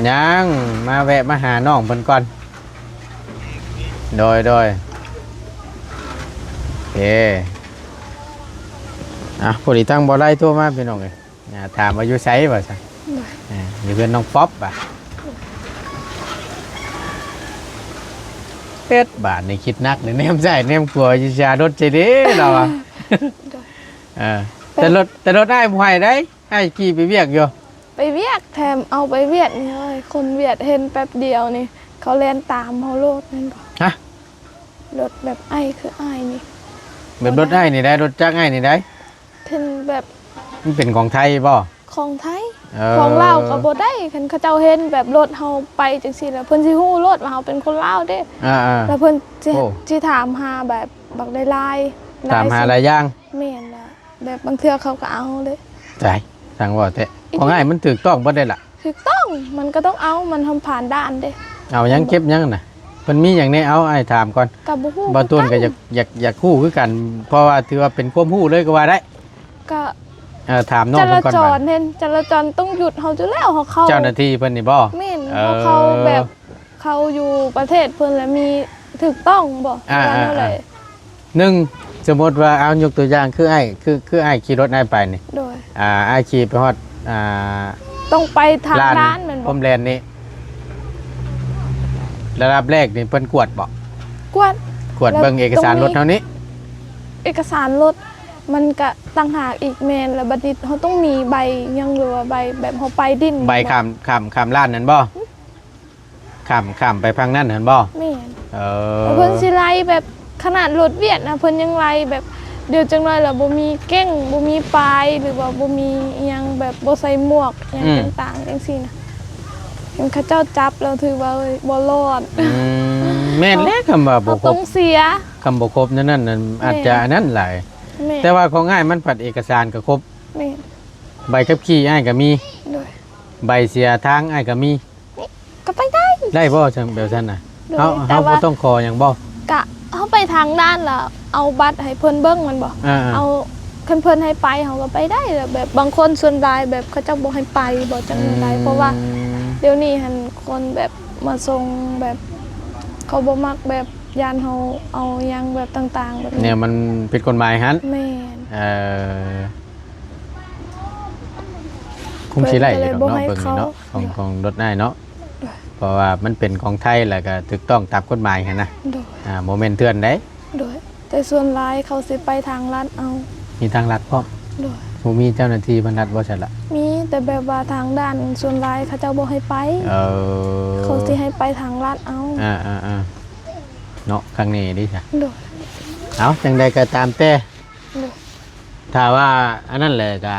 ຍັງ ມາແວະມາຫານ້ອງເພິ່ນກ່ອນ. ໂດຍ ໂດຍ ໂອເຄ. ອ່ະ ພໍດີທາງບໍ່ໄດ້ໂທມາ ພີ່ນ້ອງເອີຍ. ອ່າ ຖາມວ່າຢູ່ໃສວ່າຊັ້ນ. ໂດຍ ເອີ ຢູ່ເຮືອນນ້ອງປັອບວ່າ. ເອີດ ບາດນີ້ຄິດໜັກເດ້ ແນມຊ້າຍແນມຂວາ ຊິເຊຍລົດໃສເດ້ລາວວ່າ. ໂດຍ ເອີ ແຕ່ລົດ ແຕ່ລົດອ້າຍບໍ່ໃຫ້ໄດ໋ ອ້າຍຂີ່ໄປວຽກຢູ່. ໄປວຽກ ແຖມເອົາໄປວຽກນີ້ເອີຍ ຄົນວຽດເຫັນແປັບດຽວນີ້ ເຂົາແລ່ນຕາມເຮົາໂລດແມ່ນບໍ່? ຮະ? ລົດແບບອ້າຍ ຄືອ້າຍນີ້ ແບບລົດອ້າຍນີ້ໄດ໋ ລົດຈັກອ້າຍນີ້ໄດ໋. ເປັນແບບ ມັນເປັນຂອງໄທບໍ່? ຂອງໄທ. ເອີ ຂອງລາວກໍບໍ່ໄດ້ ຄັນເຂົາເຈົ້າເຫັນແບບລົດເຮົາໄປຈັ່ງຊີ້ແລ້ວ ເພິ່ນຊິຮູ້ໂລດວ່າເຮົາເປັນຄົນລາວເດ້. ອ່າໆ ແລ້ວເພິ່ນຊິ ໂອ້ ຊິຖາມຫາແບບບັກຫຼາຍໆ ຖາມຫາຫຼາຍຢ່າງ. ແມ່ນລະ ແບບບາງເທື່ອເຂົາກໍເອົາເດ້. ຕາຍ ຊ່າງເວົ້າແທ້. ຂອງອ້າຍມັນຖືກຕ້ອງເບິດເດ້ລະ. ຖືກຕ້ອງ ມັນກໍຕ້ອງເອົາ ມັນທຳຜ່ານດ່ານເດ້. ເອົາຫຍັງ ເກັບຫຍັງນະ? ເພິ່ນມີຫຍັງແດ່? ເອົາ ອ້າຍຖາມກ່ອນ. ກໍບໍ່ຮູ້ ບ່າວຕູນກໍຢາກ ຢາກ ຢາກຮູ້ຄືກັນ ເພາະວ່າຖືວ່າເປັນຄວາມຮູ້ເລີຍກໍວ່າໄດ້. ກໍ ເອີ ຖາມນ້ອງເພິ່ນກ່ອນ. ຈະລາຈອນ ເຫັນຈະລາຈອນຕ້ອງຢຸດເຮົາຢູ່ແລ້ວ ເຮົາເຂົ້າ ເຈົ້າໜ້າທີ່ເພິ່ນນີ້ບໍ່? ແມ່ນ ເອີ ເຮົາເຂົ້າແບບ ເຂົ້າຢູ່ປະເທດເພິ່ນລະມີຖືກຕ້ອງບໍ່? ອ່າ ເຮົາແຫຼະ ອ່າ ໜຶ່ງ ສົມມຸດວ່າ ເອົາ ຍົກຕົວຢ່າງ ຄືອ້າຍ ຄື ຄືອ້າຍຂີ່ລົດອ້າຍໄປນີ້. ໂດຍ ອ່າ ອ້າຍຂີ່ໄປຮອດ ອ່າ ຕ້ອງໄປທາງດ່ານ ດ່ານແມ່ນບໍ່? ພົມແດນນີ້ ລະດັບແລກນີ້ເພິ່ນກວດບໍ່? ກວດ ກວດເບິ່ງເອກະສານລົດເຮົານີ້. ເອກະສານລົດມັນກະຕ່າງຫາກອີກ. ແມ່ນ ລະບັດນີ້ເຮົາຕ້ອງມີໃບຫຍັງ ຫຼືວ່າໃບແບບເຮົາໄປດິນ ໃບຂ້າມ ຂ້າມ ຂ້າມດ່ານນັ້ນບໍ່? ຫຶ? ຂ້າມ ຂ້າມໄປຝັ່ງນັ້ນຫັ້ນບໍ່? ແມ່ນ ເອີ ເພິ່ນຊິໄລ່ແບບ ຂະໜາດລົດວຽດນະ ເພິ່ນຍັງໄລ່ແບບ ດຽວຈັກໜ້ອຍລະບໍ່ມີເກັ່ງ ບໍ່ມີປາຍ ຫຼືວ່າບໍ່ມີອີ່ຫຍັງ ແບບບໍ່ໃສ່ໝວກອີ່ຫຍັງ ອືມ ຕ່າງໆ ຈັ່ງຊີ້ນະ ຄັນເຂົາເຈົ້າຈັບແລ້ວຖືວ່າ ເອີຍ ບໍ່ລອດ. ອືມ ແມ່ນແຫຼະ ຄຳວ່າບໍ່ຄົບ ຕ້ອງເສຍ ຄຳບໍ່ຄົບແນວນັ້ນ ອາດຈະ ແມ່ນ ອັນນັ້ນຫຼາຍ. ແມ່ນ ແຕ່ວ່າຂອງອ້າຍມັນພັດເອກະສານກໍຄົບ. ແມ່ນ ໃບຂັບຂີ່ອ້າຍກໍມີ. ໂດຍ ໃບເສຍທາງອ້າຍກໍມີ. ນີ້ກໍໄປໄດ້ ໄດ້ບໍ່? ຈັ່ງແບບຊັ້ນນະ ໂດຍ ເຮົາ ແຕ່ວ່າ ເຮົາບໍ່ຕ້ອງຂໍຫຍັງບໍ່? ກະເຮົາໄປທາງດ່ານລະເອົາບັດໃຫ້ເພິ່ນເບິ່ງແມ່ນບໍ່? ອ່າໆ ເອົາ ຄັນເພິ່ນໃຫ້ໄປເຮົາກໍໄປໄດ້. ແບບບາງຄົນສ່ວນຫຼາຍແບບເຂົາເຈົ້າບໍ່ໃຫ້ໄປບໍ່ ຈັ່ງໃດ ອືມ ເພາະວ່າດຽວນີ້ຫັ້ນຄົນແບບມາສົ່ງແບບເຂົາບໍ່ມັກ ແບບຢ້ານເຮົາເອົາຫຍັງແບບຕ່າງໆ ແບບນີ້ ແນວມັນຜິດກົດໝາຍຫັ້ນ. ແມ່ນ ເອີ ຄົງຊິໄດ້ຢູ່ດອກເນາະ ເບິ່ງນີ້ເນາະ ຂອງ ຂອງລົດອ້າຍເນາະ ໂດຍ ເພາະວ່າມັນເປັນຂອງໄທ ແລ້ວກໍຖືກຕ້ອງຕາມກົດໝາຍຫັ້ນນະ ໂດຍ ອ່າ ບໍ່ແມ່ນເຖື່ອນໃດ໋ ໂດຍ ແຕ່ສ່ວນຫຼາຍເຂົາຊິໄປທາງລັດເອົາ. ມີທາງລັດພ້ອມ ໂດຍ ບໍ່ມີເຈົ້າໜ້າທີ່ເພິ່ນລັດບໍ່ຊັ້ນລະ? ມີ ແຕ່ແບບວ່າທາງດ່ານສ່ວນຫຼາຍເຂົາເຈົ້າບໍ່ໃຫ້ໄປ ເອີ ເຂົາຊິໃຫ້ໄປທາງລັດເອົາ. ອ່າໆໆ ເນາະ ຄັ້ງນີ້ເດ້ຊະ ໂດຍ ເອົາ ຈັ່ງໃດກໍຕາມແຕ່ ໂດຍ ຖ້າວ່າອັນນັ້ນແຫຼະກະ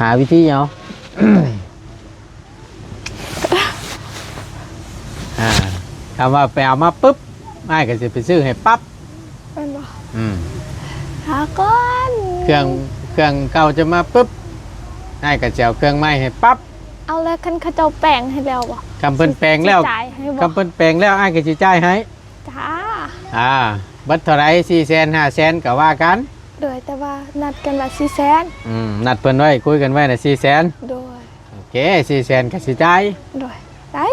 ຫາວິທີເອົາ ອ່າ ຄຳວ່າໄປເອົາມາປຶບ ອ້າຍກໍຊິໄປຊື້ໃຫ້ປັບ ແມ່ນບໍ່? ອືມ ຫາກ່ອນ ເຄື່ອງ ເຄື່ອງເກົ່າຈະມາປຶບ ອ້າຍກໍຊິເອົາເຄື່ອງໃໝ່ໃຫ້ປັບ. ເອົາແລ້ວ ຄັນເຂົາເຈົ້າແປງໃຫ້ແລ້ວບໍ່? ຄັນເພິ່ນແປງແລ້ວ ຊິຈ່າຍໃຫ້ບໍ່? ຄັນເພິ່ນແປງແລ້ວ ອ້າຍກໍຊິຈ່າຍໃຫ້. ຈ້າ ອ່າ ເບິດເທົ່າໃດ ສີ່ແສນ ຫ້າແສນ ກໍວ່າກັນ ໂດຍ ແຕ່ວ່ານັດກັນວ່າສີ່ແສນ ອືມ ນັດເພິ່ນໄວ້ ຄຸຍກັນໄວ້ນະສີ່ແສນ ໂດຍ ໂອເຄ ສີ່ແສນ ກໍຊິຈ່າຍ ໂດຍ ໄດ້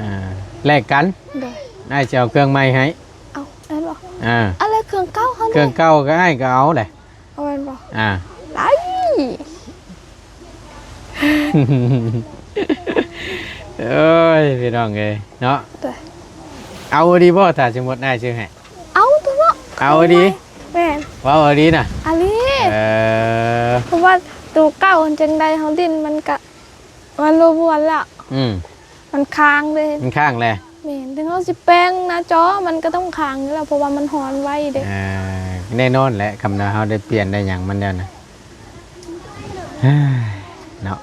ອ່າ ແລກກັນ ໂດຍ ອ້າຍຊິເອົາເຄື່ອງໃໝ່ໃຫ້ ເອົາ ແມ່ນບໍ່? ອ່າ ເອົາແລ້ວ ເຄື່ອງເກົ່າເຮົາ ເຄື່ອງເກົ່າກໍອ້າຍກໍເອົາແຫຼະ. ເອົາແມ່ນບໍ່? ອ່າ ໄດ້ ໂອ້ຍ ພີ່ນ້ອງເອີຍເນາະ ໂດຍ ເອົາອີ່ຫຼີບໍ່ ຖ້າສົມມຸດອ້າຍຊື້ໃຫ້? ເອົາຕົວະ ເອົາອີ່ຫຼີ? ແມ່ນ ເວົ້າອີ່ຫຼີນະ? ອີ່ຫຼີ ເອີ ເພາະວ່າໂຕເກົ່າຈັ່ງໃດເຮົາຫຼິ້ນມັນກະ ມັນບໍ່ມ່ວນແລ້ວ ອືມ ມັນຄ້າງເດ້ ມັນຄ້າງແຫຼະ ແມ່ນ ເຖິງເຮົາຊິແປງໜ້າຈໍ ມັນກໍຕ້ອງຄ້າງຢູ່ແລ້ວ ເພາະວ່າມັນຮ້ອນໄວເດ້ ອ່າ ແນ່ນອນແຫຼະ ຄຳວ່າເຮົາໄດ້ປ່ຽນໄດ້ຫຍັງມັນແລ້ວນະ ເນາະ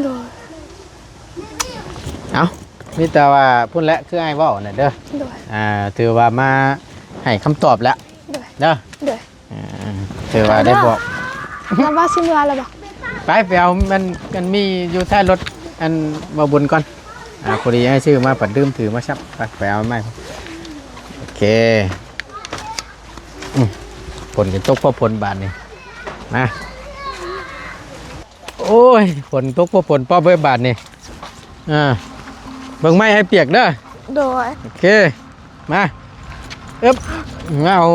ໂດຍ ເອົ້າ ມີແຕ່ວ່າພຸ້ນແຫຼະ ຄືອ້າຍເວົ້ານັ້ນເດີ ໂດຍ ອ່າ ຖືວ່າມາໃຫ້ຄຳຕອບແລ້ວ ໂດຍ ເດີ ໂດຍ ອ່າ ຖືວ່າໄດ້ບອກ ລາວວ່າຊິເມືອແລ້ວບໍ່? ໄປ ໄປເອົາມັນ ມັນມີຢູ່ທ້າຍລົດ ອັນ ເວົ້າບຸນກ່ອນ ອ່າ ພໍດີອ້າຍຊື້ມາ ປະດື່ມຖືມາຊ້ຳ ໄປ ໄປເອົາໃໝ່ ໂອເຄ ອືມ ຝົນກໍຕົກພໍ້ຝົນບາດນີ້ ມາ ໂອ້ ໂອ້ຍ ຝົນຕົກບໍ່ຝົນປ້ອບເວີຍບາດນີ້. ອ່າ ເບິ່ງໄມ້ໃຫ້ປຽກເດີ. ໂດຍ ໂອເຄ ມາ ເອີບ ເອົາ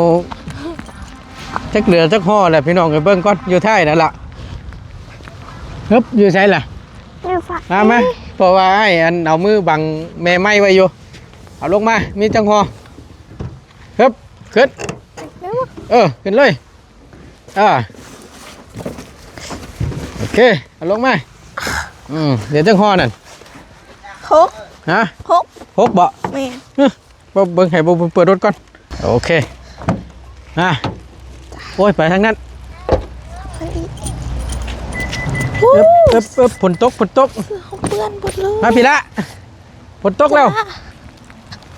ຈັກເຫຼືອຈັກຫໍ່ແຫຼະພີ່ນ້ອງເອີຍ. ເບິ່ງກ່ອນ ຢູ່ທ້າຍນັ້ນລະ. ເອີບ ຢູ່ໃສລະ? ຢູ່ຝັ່ງ ມາ ມາ ນີ້ ເພາະວ່າອ້າຍອັນເອົາມືບັງແມ່ໄມ້ໄວ້ຢູ່. ເອົາລົງມາ ມີຈັກຫໍ່. ເອີບ ຂຶ້ນ ເອີ ຂຶ້ນເລີຍ. ອ່າ ໂອເຄ ເອົາລົງມາ. ອືມ ເດ ຈັກຫໍ່ນັ້ນ? ຫົກ ຮະ? ຫົກ ຫົກບໍ? ແມ່ນ. ເອີ ບໍ່ເບິ່ງ ໃຫ້ບໍ່ເປີດລົດກ່ອນ. ໂອເຄ ອ່າ ໂອ້ຍ ໄປທາງນັ້ນ. ໄປອີກ. ເອີບ ເອີບ ເອີບ ຝົນຕົກ ຝົນຕົກ. ເສື້ອເຮົາເປື້ອນໝົດເລີຍ. ມາພີ້ລະ ຝົນຕົກແລ້ວ.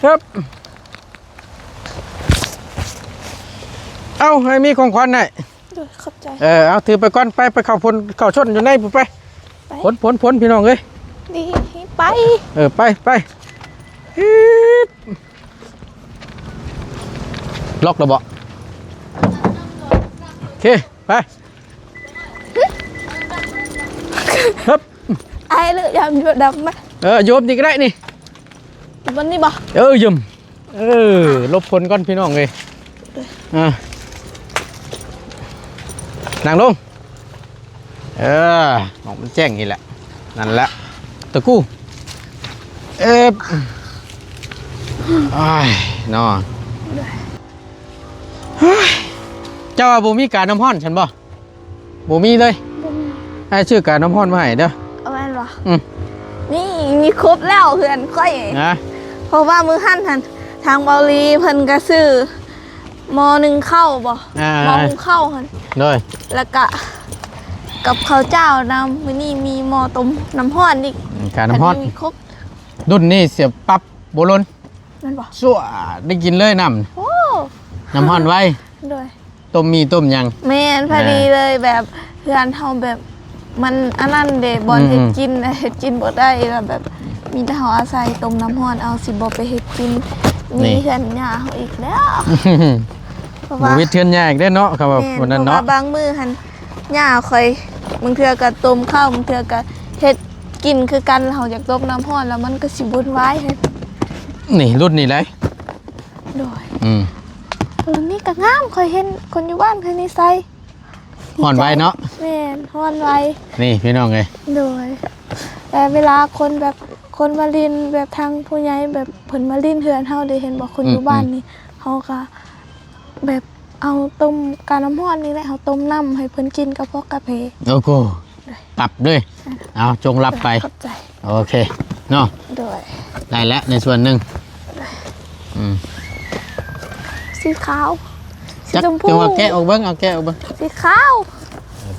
ເອີບ ເອົ້າ ໃຫ້ມີຂອງຂວັນໃຫ້. ໂດຍ ຂອບໃຈ. ເອີ ເອົາ ຖືໄປກ່ອນ ໄປ ໄປເຂົ້າຝົນເຂົ້າຊົນຢູ່ໃນພຸ້ນໄປ. ໄປ ຝົນ ຝົນ ຝົນ ພີ່ນ້ອງເອີຍ. ດີ ໄປ. ເອີ ໄປ ໄປ. ຮຶບ ລັອກແລ້ວບໍ? ໂອເຄ ໄປ. ຮຶບ ອ້າຍເລີຍ ຢາມຢູ່ດຳມາ. ເອີ ຢູ່ນີ້ກໍໄດ້ນີ້. ຢູ່ບ່ອນນີ້ບໍ? ເອີ ຢືມ. ເອີ ຫຼົບຝົນກ່ອນພີ່ນ້ອງເອີຍ. ອ່າ ນັ່ງລົງ. ເອີ ໝອງມັນແຈ້ງນີ້ແຫຼະ. ນັ້ນແຫຼະ ຕະກູ. ເອີບ ໂອ້ຍ ເນາະ. ເຈົ້າວ່າບໍ່ມີການ້ຳຮ້ອນຊັ້ນບໍ? ບໍ່ມີເລີຍ. ບໍ່ມີ. ອ້າຍຊື້ການ້ຳຮ້ອນມາໃຫ້ເດີ. ເອົາແມ່ນບໍ່? ອືມ ນີ້ມີຄົບແລ້ວເຮືອນຂ້ອຍນະ. ເພາະວ່າມື້ຫັ້ນຫັ້ນ ທາງເບົາລີເພິ່ນກະຊື້ໝໍ້ໜຶ້ງເຂົ້າບໍ? ອ່າ ໝໍ້ຫຸງເຂົ້າຫັ້ນ. ໂດຍ. ແລ້ວກະກັບເຂົ້າເຈົ້ານຳ. ມື້ນີ້ມີໝໍ້ຕົ້ມນ້ຳຮ້ອນອີກ. ອືມ ການ້ຳຮ້ອນ ອັນນີ້ມີຄົບ. ລຸ້ນນີ້ເສຍປັບບໍ່ລົ້ນ. ແມ່ນບໍ່? ຊົ່ວ ໄດ້ກິນເລີຍນ້ຳ. ໂອ້ ນ້ຳຮ້ອນໄວ. ໂດຍ. ຕົ້ມໝີ່ຕົ້ມຫຍັງ. ແມ່ນ ພໍດີເລີຍ ອ່າ ແບບເຮືອນເຮົາແບບມັນອັນນັ້ນເດ ບ່ອນເຮັດ ອືມ ກິນ ເຮັດກິນບໍ່ໄດ້ ແລ້ວແບບມີແຕ່ເຮົາອາໄສຕົ້ມນ້ຳຮ້ອນເອົາ ຊິບໍ່ໄປເຮັດກິນ. ນີ້ ມີເຮືອນຍ່າເຮົາອີກແລ້ວ. ເພາະວ່າ ບໍ່ວິດເຮືອນຍ່າອີກເດ້ເນາະ ຄຳວ່າ ແມ່ນ ຄົນນັ້ນເນາະ. ເພາະວ່າບາງມື້ຫັ້ນ ຍ່າຂ້ອຍ ບາງເທື່ອກໍຕົ້ມເຂົ້າ ບາງເທື່ອກໍເຮັດກິນຄືກັນ ແລ້ວເຮົາຢາກຕົ້ມນ້ຳຮ້ອນ ແລ້ວມັນກໍຊິວຸ່ນວາຍ. ນີ້ລຸ້ນນີ້ໄດ໋. ໂດຍ. ອືມ ລຸ້ນນີ້ກໍງາມ ຂ້ອຍເຫັນຄົນຢູ່ບ້ານເພິ່ນນິໄສ ຮ້ອນໄວເນາະ. ແມ່ນ ຮ້ອນໄວ. ນີ້ພີ່ນ້ອງເອີຍ. ໂດຍ. ແຕ່ເວລາຄົນແບບ ຄົນມາຫຼິ້ນ ແບບທາງຜູ້ໃຫຍ່ແບບເພິ່ນມາຫຼິ້ນເຮືອນເຮົາເດ້ ເຫັນບໍ່ ຄົນ ອືມ ຢູ່ບ້ານນີ້ ອືມ ເຮົາກໍແບບເອົາຕົ້ມ ການ້ຳຮ້ອນນີ້ແຫຼະ ເຮົາຕົ້ມນ້ຳໃຫ້ເພິ່ນກິນ ກະເພາະກາເຟ. ໂອ້ໂຫ ໂດຍ ຕັບເລີຍ. ເອົາ ຈົ່ງລັບໄປ. ຂອບໃຈ. ໂອເຄເນາະ. ໂດຍ. ໄດ້ແລ້ວໃນສ່ວນໜຶ່ງ. ອືມ ສີຂາວ ສີຊົມພູ. ຈັກວ່າແກະອອກເບິ່ງ ເອົາແກະອອກເບິ່ງ. ສີຂາວ.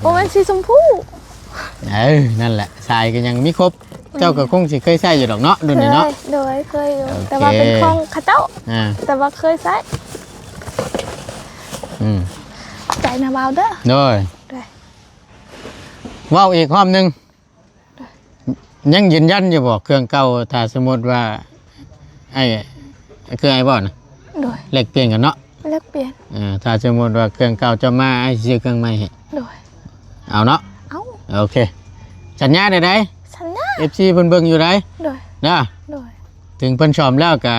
ໂອ້ ແມ່ນສີຊົມພູ. ເອີ ນັ້ນແຫຼະ ສາຍກໍຍັງມີຄົບ. ເຈົ້າກໍຄົງຊິເຄີຍໃຊ້ຢູ່ດອກເນາະ ລຸ້ນນີ້ເນາະ. ເຄີຍ ໂດຍ ເຄີຍຢູ່. ໂອເຄ ແຕ່ວ່າເປັນຂອງເຂົາເຈົ້າ. ອ່າ ແຕ່ວ່າເຄີຍໃຊ້. ອືມ ໃຈນະບ່າວເດີ. ໂດຍ. ໂດຍ. ເວົ້າອີກຮອບໜຶ່ງ. ໂດຍ. ຍັງຢືນຢັນຢູ່ບໍ່ ເຄື່ອງເກົ່າ ຖ້າສົມມຸດວ່າ ອ້າຍ ຄືອ້າຍເວົ້ານະ? ໂດຍ. ແລກປ່ຽນກັນເນາະ. ແລກປ່ຽນ. ເອີ ຖ້າສົມມຸດວ່າເຄື່ອງເກົ່າເຈົ້າມາ ອ້າຍຊິຊື້ເຄື່ອງໃໝ່ໃຫ້. ໂດຍ. ເອົາເນາະ. ເອົາ. ໂອເຄ ສັນຍາໄດ້ໃດ. ສັນຍາ. ເອັຟຊີເພິ່ນເບິ່ງຢູ່ໃດ. ໂດຍ. ເດີ. ໂດຍ. ເຖິງເພິ່ນສ້ອມແລ້ວກະ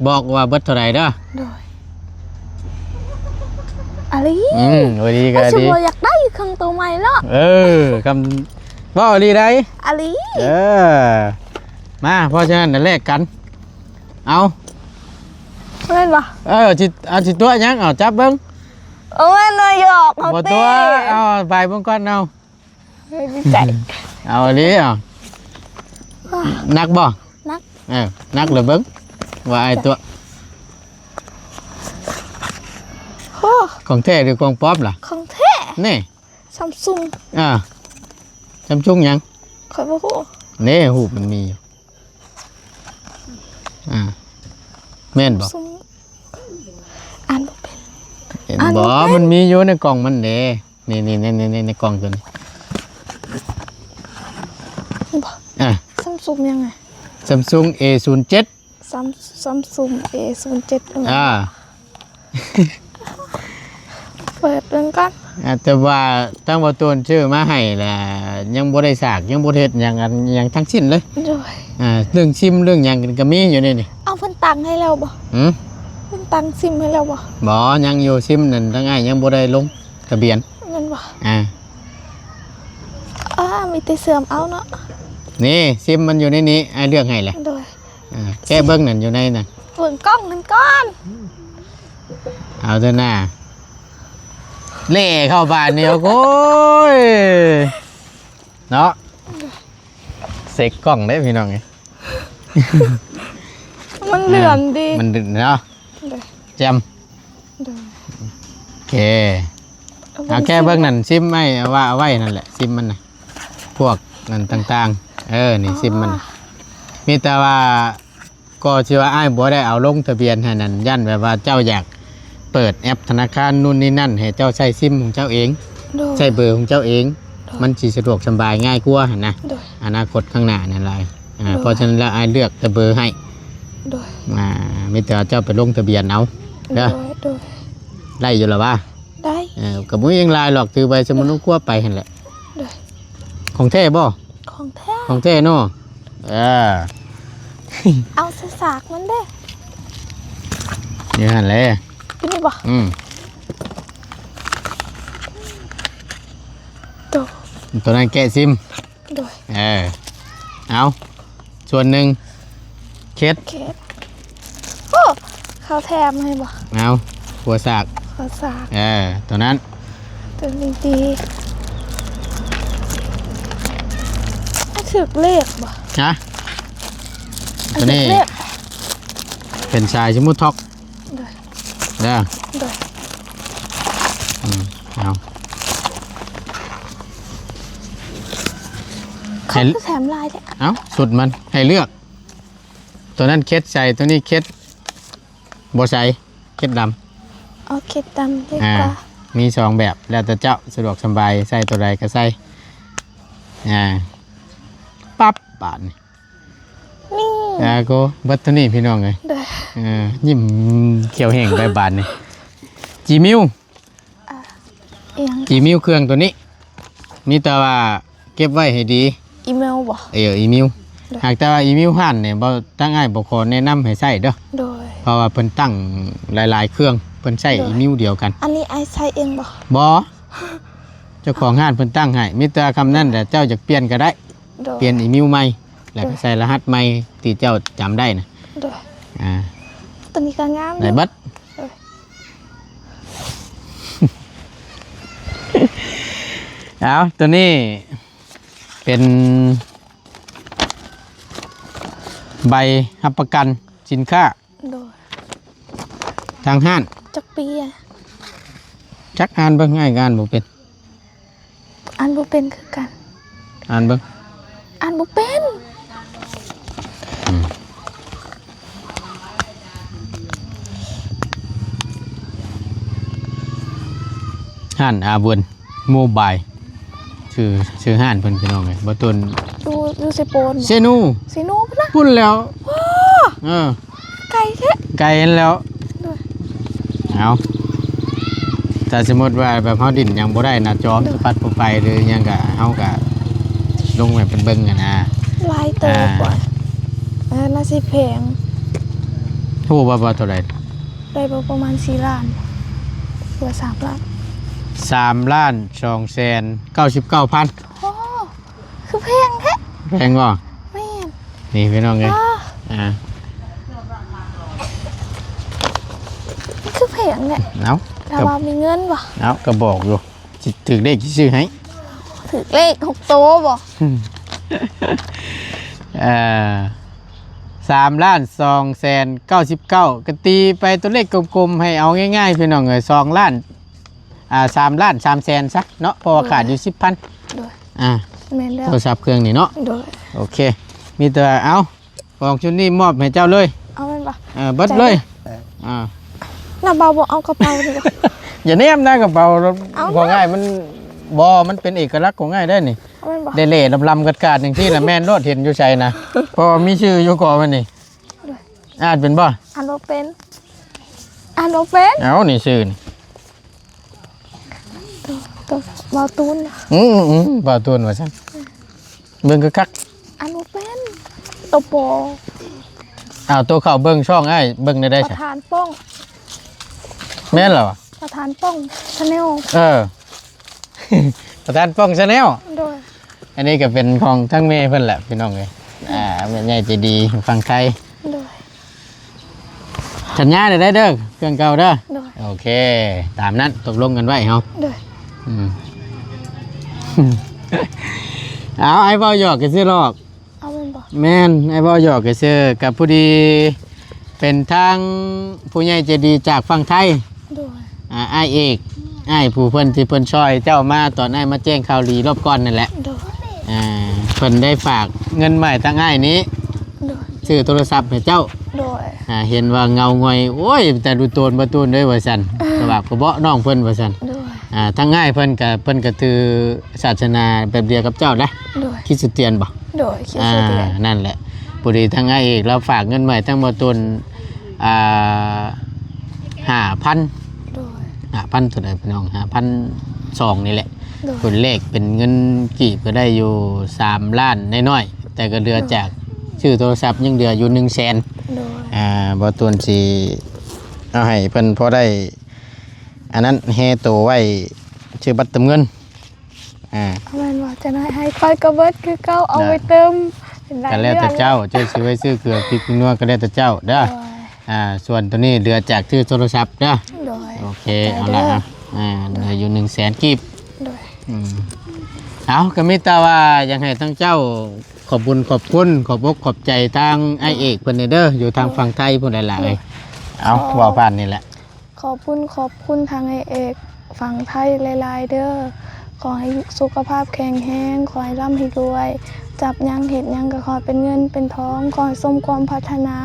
ບອກວ່າເບິດເທົ່າໃດເດີ. ໂດຍ. ອາລີ. ອືມ ໂອດີກະດີ. ຊິບໍ່ຢາກໄດ້ເຄື່ອງໂຕໃໝ່ເນາະ. ເອີ ຄຳ ເວົ້າອາລີໃດ. ອາລີ. ເອີ ມາ ເພາະສະນັ້ນແລກກັນ. ເອົາ ແມ່ນບໍ່? ເອີ ຊິ ເອົາ ຊິຕົວະຫຍັງ? ເອົາ ຈັບເບິ່ງ. ໂອ້ຍ ນ້ອຍຢອກເຮົາ ບໍ່ຕົວະ ເອົາ ບາຍເບິ່ງກ່ອນເອົາ. ເອີ ດີໃຈ. ເອົາອີ່ຫຼີ ເອົາ ໜັກບໍ່? ໜັກ. ເອີ ໜັກລະເບິ່ງວ່າອ້າຍຕົວະ. ໂອ້ ຂອງແທ້ຫຼືຂອງປອມລະ? ຂອງແທ້. ນີ້ ຊຳຊຸງ. ອ່າ ຊຳຊຸງຫຍັງ? ຂ້ອຍບໍ່ຮູ້. ນີ້ ຮູບມັນມີຢູ່. ອ່າ ແມ່ນບໍ່? ຊຳຊຸງ ອ່ານບໍ່ເປັນ. ເຫັນບໍ່? ອ່ານບໍ່ເປັນ. ມັນມີຢູ່ໃນກ່ອງມັນເດ້. ນີ້ໆໆໆ ໃນກ່ອງຕົວນີ້ ນີ້ບໍ່? ອ່າ ຊຳຊຸງຫຍັງ? ຊຳຊຸງ ເອ ສູນເຈັດ. ຊຳ ຊຳຊຸງ ເອ ສູນເຈັດ. ເອີ ອ່າ ເອີ ເປີດເບິ່ງກ່ອນ. ອ່າ ແຕ່ວ່າທາງບໍ່ຕູນຊື້ມາໃຫ້ລະ ຍັງບໍ່ໄດ້ສາກ ຍັງບໍ່ໄດ້ເຮັດຫຍັງ ອັນຫຍັງທັງສິ້ນເລີຍ. ໂດຍ. ອ່າ ເລື່ອງຊິມເລື່ອງຫຍັງກໍມີຢູ່ໃນນີ້. ເອົາ ເພິ່ນຕັ້ງໃຫ້ແລ້ວບໍ່? ຫື? ເພິ່ນຕັ້ງຊິມໃຫ້ແລ້ວບໍ່? ບໍ່ ຍັງຢູ່ ຊິມນັ້ນທາງອ້າຍຍັງບໍ່ໄດ້ລົງທະບຽນ. ແມ່ນບໍ່? ອ່າ ອ່າ ມີແຕ່ເຊື່ອມເອົາເນາະ. ນີ້ ຊິມມັນຢູ່ໃນນີ້ ອ້າຍເລືອກໃຫ້ແຫຼະ. ໂດຍ. ອ່າ ແກະເບິ່ງນັ້ນ ຢູ່ໃນນັ້ນ ເບິ່ງກ້ອງນັ້ນກ່ອນ. ເອົາເທື່ອໜ້າ ເລະເຂົ້າບາດນີ້ ໂອ້ຍ ເນາະ ເຊັກກ້ອງເດ້ພີ່ນ້ອງເອີຍ. ມັນເຫຼືອນດີ ມັນເນາະ. ໂດຍ. ແຈ່ມ. ໂດຍ. ໂອເຄ ເອົາແກະເບິ່ງນັ້ນ ຊິມໄວ້ ເອົາວ່າເອົາໄວ້ນັ້ນແຫຼະ ຊິມມັນນະ ພວກນັ້ນຕ່າງໆ. ເອີ ນີ້ ອໍ ຊິມມັນ ມີແຕ່ວ່າ ກໍຊິວ່າອ້າຍບໍ່ໄດ້ເອົາລົງທະບຽນໃຫ້ນັ້ນ ຢ້ານແບບວ່າເຈົ້າຢາກເປີດແອັບທະນາຄານນູ້ນນີ້ນັ້ນ ໃຫ້ເຈົ້າໃຊ້ຊິມຂອງເຈົ້າເອງ. ໂດຍ. ໃຊ້ເບີຂອງເຈົ້າເອງ. ໂດຍ. ມັນຊິສະດວກສະບາຍງ່າຍກວ່າຫັ້ນນະ. ໂດຍ. ອະນາຄົດຂ້າງໜ້ານັ້ນຫຼາຍ. ອ່າ ໂດຍ. ເພາະສະນັ້ນແລ້ວອ້າຍເລືອກແຕ່ເບີໃຫ້. ໂດຍ. ອ່າ ມີແຕ່ວ່າເຈົ້າໄປລົງທະບຽນເອົາເດີ. ໂດຍ ໂດຍ. ໄດ້ຢູ່ລະຫວາ? ໄດ້. ເອີ ກໍບໍ່ມີຫຍັງຫຼາຍດອກ ຖືໃບສະໝຸນຄົວໄປຫັ້ນແຫຼະ. ໂດຍ. ຂອງແທ້ບໍ່? ຂອງແທ້ ຂອງແທ້ເນາະ. ເອີ ເອົາໃສ່ສາກມັນເດ້ ຢູ່ຫັ້ນແຫຼະ. ຢູ່ນີ້ບໍ່? ອືມ ໂຕ ໂຕນັ້ນແກະຊິມ. ໂດຍ. ເອີ ເອົາ ສ່ວນໜຶ່ງ ເຄັດ ເຄັດ. ໂອ້ ເຂົາແຖມໃຫ້ບໍ່? ເອົາ ຫົວສາກ ຫົວສາກ. ເອີ ຕົວນັ້ນ ຕົວນີ້ຕິ ຖືກເລກບໍ່? ຮະ? ອັນ ຕົວນີ້ຖືກເລກ ເປັນສາຍສະມູທທັອກ. ໂດຍ. ເດີ ໂດຍ. ອືມ ເອົາ ເຂົາຄືແຖມຫຼາຍແທ້. ເອົາ ຊຸດມັນໃຫ້ເລືອກ ຕົວນັ້ນເຄັດໃສ່ ຕົວນີ້ເຄັດບໍ່ໃສ່ ເຄັດດຳ. ເອົາເຄັດດຳດີກວ່າ. ອ່າ ມີສອງແບບ ແລ້ວແຕ່ເຈົ້າສະດວກສະບາຍ ໃສ່ຕົວໃດກໍໃສ່. ອ່າ ປັບ ບາດນີ້ ນີ້ ອ່າ ໂກ ເບິດເທົ່ານີ້ພີ່ນ້ອງເອີຍ. ໂດຍ. ເອີ ຍິ້ມຂຽວແຫ້ງໄປບາດນີ້. ຈີມິວ ອ່າ ອີ່ຫຍັງ? ຈີມິວ ເຄື່ອງຕົວນີ້ ມີແຕ່ວ່າເກັບໄວ້ໃຫ້ດີ. ອີເມວບໍ່? ເອີ ອີເມວ. ໂດຍ. ຫາກແຕ່ວ່າອີເມວຮ້ານນີ້ບໍ່ ທາງອ້າຍບໍ່ຂໍແນະນຳໃຫ້ໃຊ້ເດີ. ໂດຍ. ເພາະວ່າເພິ່ນຕັ້ງຫຼາຍໆເຄື່ອງ ເພິ່ນໃຊ້ ໂດຍ ອີເມວດຽວກັນ. ອັນນີ້ອ້າຍໃຊ້ເອງບໍ່? ບໍ່ ເຈົ້າຂອງຮ້ານເພິ່ນຕັ້ງໃຫ້. ມີແຕ່ຄຳນັ້ນແຫຼະ ເຈົ້າຢາກປ່ຽນກໍໄດ້. ໂດຍ. ປ່ຽນອີເມວໃໝ່ ແລ້ວກໍ ໂດຍ ໃສ່ລະຫັດໃໝ່ທີ່ເຈົ້າຈຳໄດ້ນະ. ໂດຍ. ອ່າ ຕົວນີ້ກໍງາມ ໄດ້ເບິດ. ເອີ ເອົາ ຕົວນີ້ເປັນໃບຮັບປະກັນສິນຄ້າ. ໂດຍ. ທາງຮ້ານ. ຈັກປີອະ? ຈັກ ອ່ານເບິ່ງ ອ້າຍກໍອ່ານບໍ່ເປັນ. ອ່ານບໍ່ເປັນຄືກັນ. ອ່ານເບິ່ງ. ອ່ານບໍ່ເປັນ. ອືມ ຮ້ານອາເວີນໂມບາຍ ຊື່ ຊື່ຮ້ານເພິ່ນ ພີ່ນ້ອງເອີຍ. ບໍ່ຕົ້ນ ຢູ່ ຢູ່ເຊໂປນບໍ່? ເຊໂນ ເຊໂນພຸ້ນນະ. ພຸ້ນແລ້ວ. ໂອ້ ເອີ ໄກແທ້. ໄກຫັ້ນແລ້ວ. ໂດຍ. ເອົາ ຖ້າສົມມຸດວ່າແບບເຮົາດິ້ນຫຍັງບໍ່ໄດ້ນະ ຈອມ ໂດຍ ສະພັດບໍ່ໄປ ຫຼືຫຍັງກະ ເຮົາກະລົງໃຫ້ເພິ່ນເບິ່ງຫັ້ນນະ. ຫຼາຍເຕີບ ອ່າ ວ່າ ເອີ ໜ້າຊິແພງ. ຮູ້ບໍ່ວ່າເທົ່າໃດ? ໄດ້ບໍ່ປະມານສີ່ລ້ານ ຫຼືວ່າສາມລ້ານ? ສາມລ້ານສອງແສນເກົ້າສິບເກົ້າພັນ. ໂອ້ ຄືແພງແທ້. ແພງບໍ່? ແມ່ນ. ນີ້ພີ່ນ້ອງເອີຍ ອ່າ ອ່າ ຄືແພງແທ້. ເອົ້າ ຖ້າວ່າມີເງິນບໍ່? ເອົ້າ ກໍບອກຢູ່ ຊິຖືກເລກຊິຊື້ໃຫ້. ຖືກເລກຫົກໂຕບໍ່? ເອີ ສາມລ້ານສອງແສນເກົ້າສິບເກົ້າ ກໍຕີໄປຕົວເລກກົມໆ ໃຫ້ເອົາງ່າຍໆ ພີ່ນ້ອງເອີຍ ສອງລ້ານ ອ່າ ສາມລ້ານສາມແສນຊະເນາະ ເພາະວ່າ ໂດຍ ຂາດຢູ່ສິບພັນ. ໂດຍ. ອ່າ ແມ່ນແລ້ວ ໂທລະສັບເຄື່ອງນີ້ເນາະ. ໂດຍ. ໂອເຄ ມີແຕ່ວ່າ ເອົາ ຂອງຊຸດນີ້ມອບໃຫ້ເຈົ້າເລີຍ. ເອົາແມ່ນບໍ່? ເອີ ເບິດເລີຍ. ເຈົ້າ ອ່າ ນ້າບ່າວບໍ່ເອົາກະເປົານີ້ບໍ່? ຢ່າແນມນະກະເປົາ ເອົາ ຂອງອ້າຍມັນ ບໍ່ ມັນເປັນເອກະລັກຂອງອ້າຍເດ້ນີ້. ເອົາແມ່ນບໍ່? ເຫຼ່ໆລຳໆກາດໆ ຈັ່ງຊີ້ລະແມ່ນໂລດ ເຫັນຢູ່ໃສນະ ເພາະວ່າມີຊື່ຢູ່ກໍມັນນີ້. ໂດຍ. ອ່ານເປັນບໍ່? ອ່ານບໍ່ເປັນ ອ່ານບໍ່ເປັນ. ເອົາ ນີ້ຊື່ນີ້. ບໍ່ຕູນ ອືມໆ ບໍ່ຕູນວ່າຊັ້ນ ເບິ່ງຄັກໆ ອ່ານບໍ່ເປັນ ໂຕປໍ ອ້າວ ໂຕເຂົ້າເບິ່ງຊ່ອງອ້າຍເບິ່ງແນວໃດ ປະ ຊະ? ທານປ້ອງ ແມ່ນລະວະ? ປະທານປ້ອງ Channel ເອີ ປະທານປ້ອງ Channel ໂດຍ ອັນນີ້ກໍເປັນຂອງທາງແມ່ເພິ່ນແຫຼະພີ່ນ້ອງເອີຍ ອ່າ ແມ່ໃຫຍ່ໃຈດີຢູ່ຝັ່ງໄທ ໂດຍ ສັນຍາໄດ້ເດີ ເຄື່ອງເກົ່າເດີ ໂດຍ ໂອເຄ ຕາມນັ້ນຕົກລົງກັນໄວ້ເຮົາ ໂດຍ ອືມ ເອົາ ອ້າຍເວົ້າຫຍອກກະຊິຫຼອກ ເອົາແມ່ນບໍ່? ແມ່ນ ອ້າຍເວົ້າຫຍອກກະຊື່ ກະພໍດີເປັນທາງຜູ້ໃຫຍ່ໃຈດີຈາກຝັ່ງໄທ ໂດຍ ອ່າ ອ້າຍເອກ ອ້າຍຜູ້ເພິ່ນທີ່ເພິ່ນຊ່ອຍເຈົ້າມາຕອນອ້າຍມາແຈ້ງຂ່າວດີລອບກ່ອນນັ້ນແຫຼະ ໂດຍ ອ່າ ເພິ່ນໄດ້ຝາກເງິນມາໃຫ້ທາງອ້າຍນີ້ ໂດຍ ຊື້ໂທລະສັບໃຫ້ເຈົ້າ ໂດຍ ອ່າ ເຫັນວ່າເງົາຫງອຍ ໂອ້ຍ ແຕ່ດູໂຕນບໍ່ຕູນເດ້ວ່າຊັ້ນ ກະບາບກະເບາະນ້ອງເພິ່ນວ່າຊັ້ນ ໂດຍ ອ່າ ທາງອ້າຍເພິ່ນກະ ເພິ່ນກະຖືສາສະໜາແບບດຽວກັບເຈົ້ານະ ໂດຍ ຄຣິສຕຽນບໍ່? ໂດຍ ຄຣິສຕຽນ ອ່າ ນັ້ນແຫຼະ ພໍດີທາງອ້າຍເອກລາວຝາກເງິນມາໃຫ້ທາງບໍ່ຕູນ ອ່າ ຫ້າພັນ ໂດຍ ຫ້າພັນເທົ່າໃດພີ່ນ້ອງ ຫ້າພັນສອງນີ້ແຫຼະ ໂດຍ ເພິ່ນແລກເປັນເງິນກີບກະໄດ້ຢູ່ສາມລ້ານນ້ອຍໆ ແຕ່ກະເຫຼືອຈາກ ໂດຍ ຊື້ໂທລະສັບຍັງເຫຼືອຢູ່ໜຶ່ງແສນ ໂດຍ ອ່າ ບໍ່ຕູນຊິເອົາໃຫ້ເພິ່ນພໍໄດ້ ອັນນັ້ນແຮ່ໂຕໄວ້ ຊື່ບັດເຕີມເງິນ ອ່າ ເອົາແມ່ນວ່າ ຈັ່ງໃດໃຫ້ຂ້ອຍກະເບິດຄືເກົ່າ ເອົາໄວ້ເຕີມ ກະແລ້ວແຕ່ເຈົ້າ ເຈົ້າຊິໄວ້ຊື້ເກືອພິກນົວກະແລ້ວແຕ່ເຈົ້າເດີ ໂດຍ ອ່າ ສ່ວນໂຕນີ້ເຫຼືອຈາກຊື້ໂທລະສັບເດີ ໂດຍ ໂອເຄ ເອົາລະ ອ່າ ເຫຼືອຢູ່ໜຶ່ງແສນກີບ ໂດຍ ອືມ ເອົາ ກະມີແຕ່ວ່າຢາກໃຫ້ທາງເຈົ້າຂອບບຸນຂອບຄຸນ ຂອບອົກຂອບໃຈທາງອ້າຍເອກເພິ່ນແດ່ເດີ ຢູ່ທາງຝັ່ງໄທພຸ້ນຫຼາຍໆ ເອີ ເອົາ ເວົ້າຜ່ານນີ້ແຫຼະ ຂອບບຸນຂອບຄຸນທາງອ້າຍເອກຝັ່ງໄທຫຼາຍໆເດີ ຂໍໃຫ້ສຸຂະພາບແຂງແຮງ ຂໍໃຫ້ລ່ຳໃຫ້ລວຍ ຈັບຫຍັງເຮັດຫຍັງກະຂໍໃຫ້ເປັນເງິນເປັນທອງ ຂໍໃຫ້ສົມຄວາມປາດຖະໜາ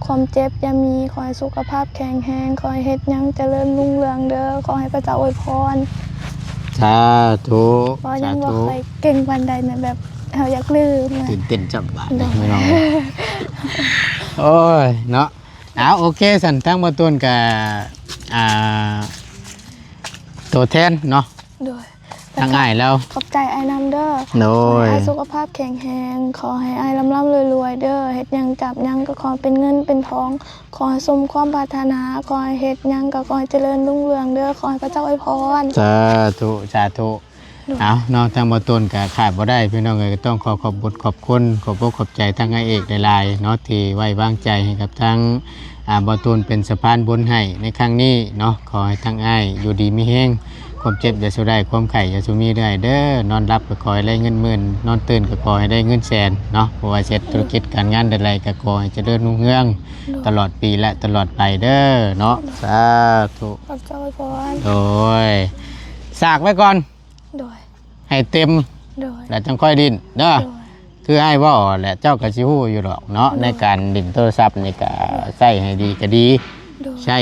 ຄວາມເຈັບຢ່າມີ ຂໍໃຫ້ສຸຂະພາບແຂງແຮງ ຂໍໃຫ້ເຮັດຫຍັງຈະເລີນຮຸ່ງເຮືອງເດີ ຂໍໃຫ້ພະເຈົ້າອວຍພອນ ສາທຸ ເວົ້າຍັງບໍ່ຄ່ອຍເກັ່ງປານໃດນະ ແບບເຮົາຢາກລືມນະ ຕື່ນເຕັ້ນຈັບບາດ ໂດຍ ພີ່ນ້ອງ ໂອ້ຍເນາະ ເອົາ ໂອເຄ ຊັ້ນທາງບໍ່ຕູນກະ ອ່າ ຕົວແທນເນາະ ໂດຍ ທາງອ້າຍລາວ ຂອບໃຈອ້າຍນຳເດີ ໂດຍ ຂໍໃຫ້ອ້າຍສຸຂະພາບແຂງແຮງ ຂໍໃຫ້ອ້າຍລ່ຳໆລວຍໆເດີ ເຮັດຫຍັງຈັບຫຍັງກະຂໍເປັນເງິນເປັນທອງ ຂໍໃຫ້ສົມຄວາມປາດຖະໜາ ຂໍໃຫ້ເຮັດຫຍັງກະຂໍໃຫ້ຈະເລີນຮຸ່ງເຮືອງເດີ ຂໍໃຫ້ພະເຈົ້າອວຍພອນ ສາທຸ ສາທຸ ໂດຍ ເອົາເນາະ ທາງບໍ່ຕູນກະຂາດບໍ່ໄດ້ ພີ່ນ້ອງເອີຍ ກະຕ້ອງຂໍຂອບບຸນຂອບຄຸນ ຂອບອົກຂອບໃຈທາງອ້າຍເອກຫຼາຍໆເນາະ ທີ່ໄວ້ວາງໃຈໃຫ້ກັບທາງ ອ່າ ບໍ່ຕູນເປັນສະພານບຸນໃຫ້ໃນຄັ້ງນີ້ເນາະ ຂໍໃຫ້ທາງອ້າຍຢູ່ດີມີແຮງ ຄວາມເຈັບຢ່າສູ່ໄດ້ ຄວາມໄຂ້ຢ່າສູ່ມີເລື້ອຍເດີ ນອນຫຼັບກະຂໍໃຫ້ໄດ້ເງິນໝື່ນ ນອນຕື່ນກະຂໍໃຫ້ໄດ້ເງິນແສນເນາະ ບໍ່ວ່າເຮັດທຸລະກິດການງານໃດໆກະຂໍໃຫ້ຈະເລີນຮຸ່ງເຮືອງ ໂດຍ ຕະຫຼອດປີ ແລະ ຕະຫຼອດໄປເດີເນາະ ໂດຍ ສາທຸ ຂອບໃຈອວຍພອນ ໂດຍ ສາກໄວ້ກ່ອນ ໂດຍ ໃຫ້ເຕັມ ໂດຍ ແລ້ວຈັ່ງຄ່ອຍຫຼິ້ນເດີ ໂດຍ ຄືອ້າຍເວົ້າແຫຼະ ເຈົ້າກະຊິຮູ້ຢູ່ດອກເນາະ ໂດຍ ໃນການຫຼິ້ນໂທລະສັບນີ້ກະ ໂດຍ ໃຊ້ໃຫ້ດີກະດີ ໂດຍ ໃຊ້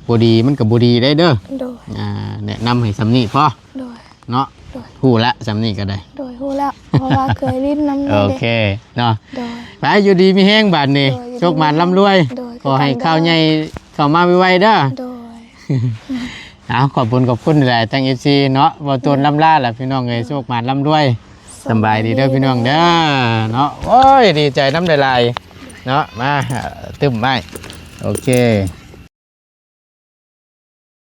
ບໍ່ດີມັນກະບໍ່ດີໄດ໋ເດີ ໂດຍ ອ່າ ແນະນຳໃຫ້ສ່ຳນີ້ພໍ ໂດຍ ເນາະ ໂດຍ ຮູ້ລະສ່ຳນີ້ກະໄດ້ ໂດຍ ຮູ້ແລ້ວ ເພາະວ່າເຄີຍຫຼິ້ນນຳ ໂອເຄເນາະ ໂດຍ ໄປ ຢູ່ດີມີແຮງບາດນີ້ ໂດຍ ໂຊກໝານລ່ຳລວຍ ໂດຍ ຂໍໃຫ້ຂ່າວໃຫຍ່ເຂົ້າມາໄວໆເດີ ໂດຍ ເອົາ ຂອບຄຸນຂອບຄຸນຫຼາຍໆ ທັງ ເອັຟຊີ ເນາະ ບໍ່ຕູນ ໂດຍ ລ່ຳລາລະ ພີ່ນ້ອງເອີຍ ໂຊກໝານລ່ຳລວຍ ໂດຍ ສຳບາຍດີເດີພີ່ນ້ອງເດີເນາະ ໂອ້ຍ ດີໃຈນຳຫຼາຍໆເນາະ ມາ ຕຶ້ມໄມ້ ໂອເຄ